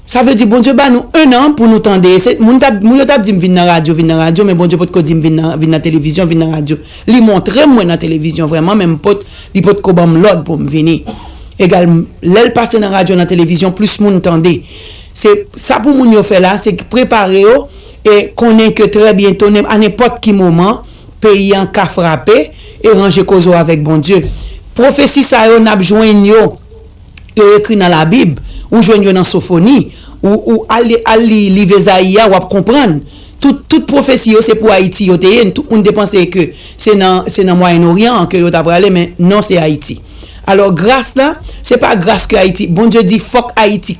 Sa vle di Bondye ba nou ennan pou nou tande. Se, moun, t ap, moun yo t ap di m vin nan radyo, vin nan radyo, men Bondye potko di m vin nan, vin nan televizyon, vin nan radyo. Li montre m mwen nan televizyon vrèman, men m pot, li potko ban m lòd pou m vini. Egal, lè l pase nan radyo, nan televizyon, plis moun tande. Se sa pou moun yo fè la, se prepare yo e konnen ke trè byento, a nenpòt ki moman, peyi an ka frape e ranje koze w avèk Bondye. Pwofesi sa yo, n ap jwenn yo. Yo ekri nan Labib, ou jwenn yo nan Sofoni, ou, ou al, al li liv Ezayi a, w ap konprann. Tout, tout pwofesi yo se pou Ayiti yo te ye, tout moun te panse ke se nan, se nan Mwayen Oryan an ke yo ta prale, men non, se Ayiti. Alò, gras la, se pa gras ke Ayiti, Bondye di fòk Ayiti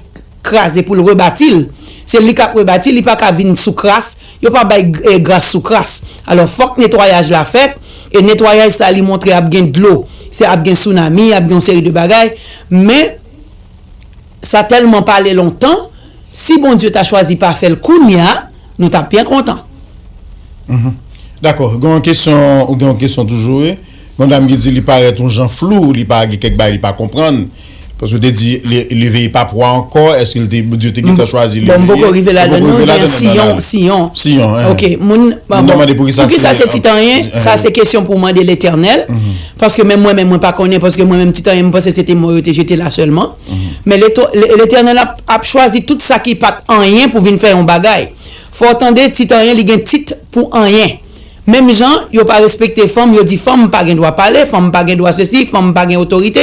kraze pou l rebati l. Se li k ap rebati l, li pa ka vin sou kras, yo pa bay, eh, gras sou kras. Alò, fòk netwayaj la fèt, e netwayaj sa li montre ap gen dlo, se ap gen sounami, ap gen yon seri de bagay, men sa tèlman pale lontan, si Bondye ta chwazi pa fè l kounye a, nou t ap byen kontan. Dakò. Gen yon kesyon, ou gen yon kesyon toujou, wi. Gen yon dam ki di li parèt yon jan flou, li pa gen kèk bagay li pa konprann. Paske w te di, le- leve e pa pou ankò, èske l te, Bondye te gentan chwazi leve? Bon, m poko rive ladan non, men Siyon, Siyon. Siyon, hein. Ok, moun, bon, bon. Mande poukisa se Titanyen, sa se kesyon pou mande Letènèl, paske menm mwen menm mwen pa konnen, paske mwen menm Titanyen, m panse se te mò yo te jete la sèlman. Men Leto- Le- Letènèl ap, ap chwazi tout sa ki pa t anyen pou vin fè yon bagay. Fò w tande, Titanyen, li gen tit pou anyen. Menm jan yo pa respekte fanm, yo di fanm pa gen dwa pale, fanm pa gen dwa sesi, fanm pa gen otorite,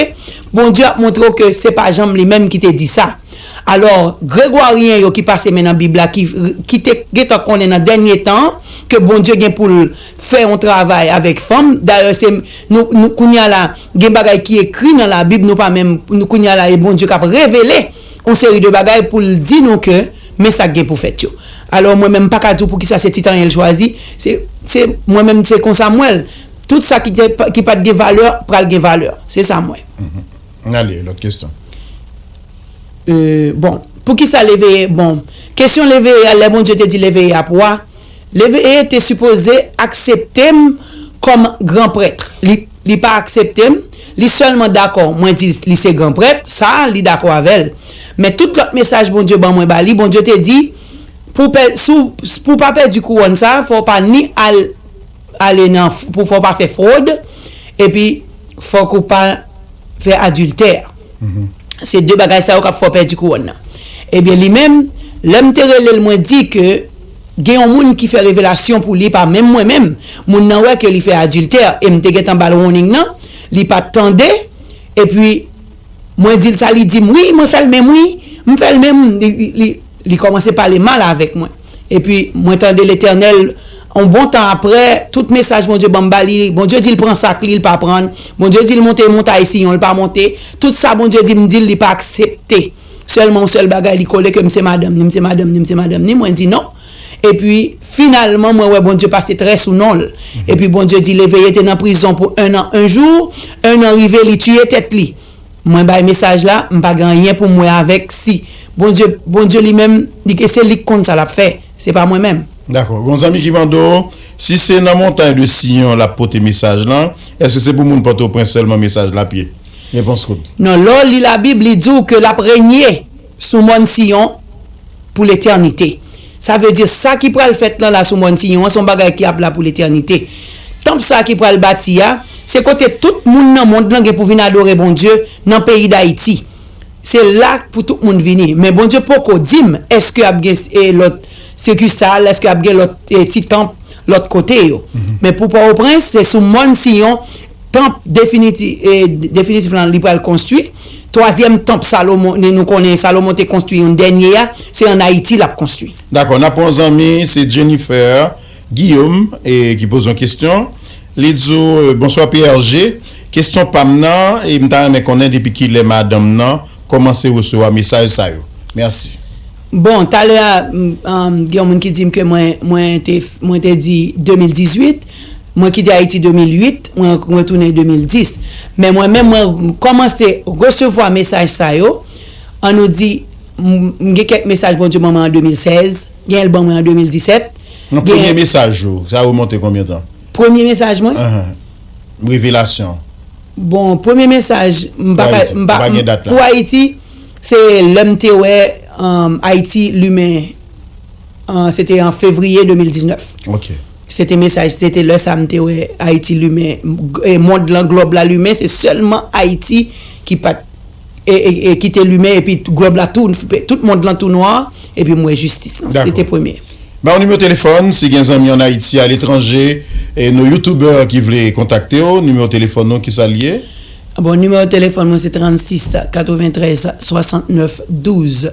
Bondye ap montre w ke se pa janm li menm ki te di sa. Alò, Gregwaryen yo ki pase men nan Bib la, ki, ki te gentan konnen nan dènye tan an, ke Bondye gen pou l fè yon travay avèk fanm. Dayè, se, nou, nou, kounye a la, gen bagay ki ekri nan Labib, nou pa menm, nou, kounye a la, e Bondye k ap revele yon seri de bagay pou l di nou ke men sa k gen pou fèt yo. Alò, mwen menm, m pa ka di w poukisa se Titanyen l chwazi, se, se, mwen menm, se konsa m wè l. Tout sa ki te, ki pa t gen valè, pral gen valè. Se sa m wè. N ale, lòt kesyon. Euh, bon, poukisa leve, bon, kesyon leve a, lè Bondye te di leve a ap wa, leve a te sipoze aksepte m kòm gran prèt. Li, li pa aksepte m, li sèlman dakò, mwen di li se gran prèt, sa, li dakò avè l. Men tout lòt mesaj Bondye ban mwen ba li, Bondye te di, pou w pè- si w- pou w pa pèdi kouwòn sa, fò w pa ni al ale nan, pou fè w pa fè fwod, epi fòk ou pa fè adiltè. Se de bagay sa yo k ap fè w pèdi kouwòn nan. Ebyen, li menm, lè m te rele l, mwen di ke gen yon moun ki fè revelasyon pou li, pa menm mwen menm. Moun nan wè ke li fè adiltè, e m te gentan ba l warning nan, li pa t tande, epi mwen di l sa, li di m, "Wi, mwen fè l menm, wi, m fè l menm." Li, li, li, li kòmanse pale mal avèk mwen. Epi, mwen tande Letènèl, yon bon tan apre, tout mesaj Bondye ban m ba li, Bondye di l pran sak li, li pa pran l. Bondye di l monte montay Siyon, li pa monte. Tout sa Bondye di m di l, li pa aksepte. Sèlman yon sèl bagay, li kole ke m se madanm ni, m se madanm ni, m se madanm ni. Mwen di non. Epi, finalman, mwen wè Bondye pase trè sou non l. Epi, Bondye di l, "Eveye te nan prizon pou en an, en jou, en an rive, li tiye tèt li." Mwen bay mesaj la, m pa gen anyen pou m wè avèk si. Bondye, Bondye li menm, li ke se li k konn sa l ap fè, se pa mwen menm. Dakò. Gon zanmi ki mande w, si se nan montay de Siyon l ap pote mesaj lan, èske se pou moun Pòtoprens sèlman mesaj la ap ye? Repons kout. Non, lè w li Labib, li di w ke l ap renye sou mòn Siyon pou letènite. Sa vle di, sa ki pral fèt lan la sou mòn Siyon an, se yon bagay ki ap la pou letènite. Tanp sa ki pral bati a, se kote tout moun nan mond lan gen pou vin adore Bondye nan peyi Dayiti. Se la pou tout moun vini. Men Bondye poko di m, èske ap gen, e, lòt sikisal, èske ap gen lòt, e, ti tanp lòt kote yo. Men pou Pòtoprens, se sou mòn Siyon, tanp definiti-, e, definitif lan, li pral konstwi. Twazyèm tanp Salomon, nou konnen Salomon te konstwi yon dènye a, se an Ayiti l ap konstwi. Dakò, n ap pran yon zanmi, se Jennifer Guillaume, e, ki poze yon kesyon. Li di w, e, "Bonswa P R G, kesyon pa m nan, e m ta renmen konnen depi kilè madanm nan kòmanse resevwa mesaj sa yo. Mèsi." Bon, talè a, m, um, gen yon moun ki di m ke mwen, mwen te, mwen te di de mil dizuit, mwen kite Ayiti de mil uit, mwen retounen de mil dis. Men mwen menm, mwen kòmanse resevwa mesaj sa yo, ann nou di, m, m gen kèk mesaj Bondye ban mwen an de mil sèz, gen l ban mwen an de mil disèt. Nan premye mesaj ou, sa remonte konbyen tan? Premye mesaj mwen? Ahan. Revelasyon. Bon, premye mesaj, m pa ka, m pa, pou Ayiti, se lè m te wè, um, Ayiti limen, uh, se te an fevriye de mil diznèf. Ok. Se te mesaj, se te lè sa m te wè Ayiti limen, e, mond lan, glòb la limen, se sèlman Ayiti ki pa t, e, e, e, ki te limen, epi glòb la tou, tout mond lan tou nwa, epi m wè jistis lan. Se te premye. Ba w nimewo telefòn, si gen zanmi ann Ayiti, aletranje, e nou youtubè ki vle kontakte w, nimewo telefòn nou, kisa l ye? Bon, nimewo telefòn mwen se trannsis katreventrèz swasantnèf douz.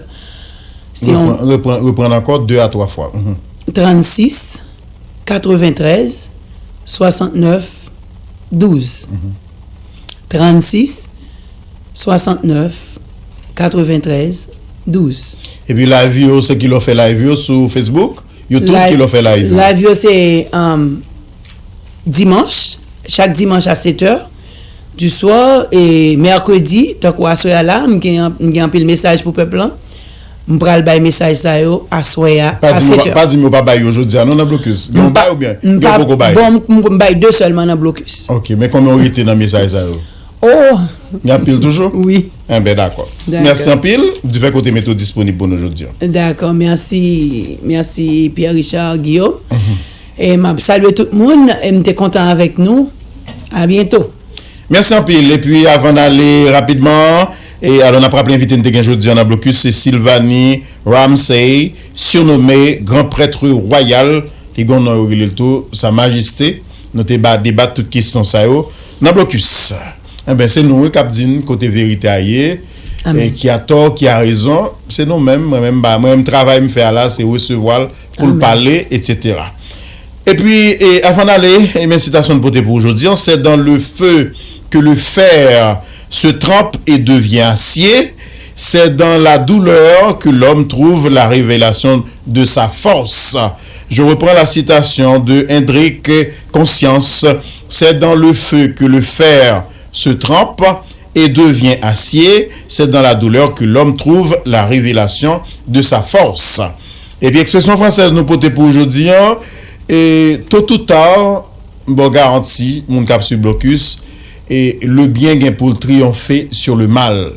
Se yon reprann, reprann, reprann ankò de a twa fwa. Mhm. Trannsis katreventrèz swasantnèf douz. Mhm. Trannsis swasantnèf katreventrèz douz. Epi live yo, se kilè w fè live yo sou Facebook, YouTube, kilè w fè live yo? Live yo se, um, dimanch, chak dimanch a sèt è di swa, e mèkredi, tankou aswè a la, m gen, m gen anpil mesaj pou pèp lan. M pral bay mesaj sa yo aswè a, a sèt è. Pa di m yo pa bay yo jodi a, non, nan blokis. Gen w bay oubyen gen w poko bay? Bon, m, m bay de sèlman nan blokis. Ok, men konbyen w rete nan mesaj sa yo? Oh! Gen anpil toujou? Wi. Enben, dakò. Dakò. Mèsi anpil. Di fè kote mete w disponib pou nou jodi a. Dakò, mèsi. Mèsi, Pierre Richard Guillaume. Mhm. E m ap salye tout moun. E m te kontan avèk nou. A byento. Mèsi anpil. Epi, avan n ale rapidman, e alò, n ap raple envite n te gen jodi a nan blokis, se Sylvanie Ramsey, sirnome Gran Prèt Wayal, li gen yon non yo rele l tou, Sa Majeste. Nou te ba, debat tout kesyon sa yo nan blokis. Enben, se nou, wi, k ap di n kote verite a ye, e ki a tò, ki a rezon. Se nou menm, mwen menm, ba, mwen menm, travay m fè a la, se resevwa l pou l pale, etsetera. Epi, e, avan n ale, e, men sitasyon n pote pou ou jodi a, c'est dans le feu que le fer se trempe et devient acier, c'est dans la douleur que l'homme trouve la révélation de sa force. Je reprends la citation de Hendrik Conscience, c'est dans le feu que le fer se trempe et devient acier, c'est dans la douleur que l'homme trouve la révélation de sa force. Epi ekspresyon fransèz nou pote pou ou jodi a, e, tôt ou tard, m ba w garanti, moun k ap swiv blokis, e, le bien gen pou l triyonfe sur le mal.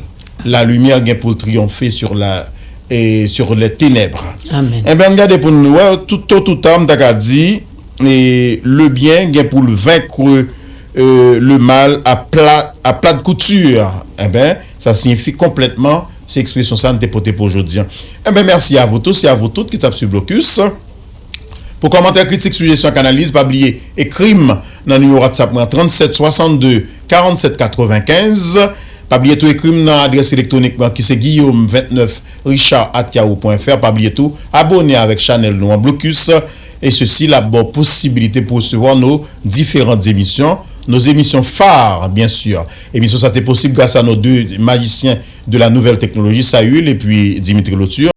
La lumière gen pou l triyonfe sur la, e, sur les ténèbres. Amèn. Enben, ann gade pou n wè, tout, tôt ou tard, m ta ka di, e, le byen gen pou l vaincre, e, le mal à plat, à plate couture. Enben, sa siyifi konplètman, se ekspresyon sa n te pote pou jodi a. Enben, mèsi a vou tous e a vou tout ki t ap swiv Blokis. Pou kòmantè, kritik, sijesyon ak analiz, pa bliye ekri m nan nimewo WhatsApp mwen, trannset swasannde karannset katrevenkenz. Pa bliye tou ekri m nan adrès elektwonik mwen ki se guillaume vingt-neuf richard at yahoo point f r. Pa bliye tou abòne avèk chanèl nou an Blokis. E sesi l ap ba w posibilite pou resevwa nos différentes émissions, nos émissions phares, bien sûr. Emisyon sa te posib gras a nos deux magiciens de la nouvelle technologie, Saül epi Dimitri Lotur.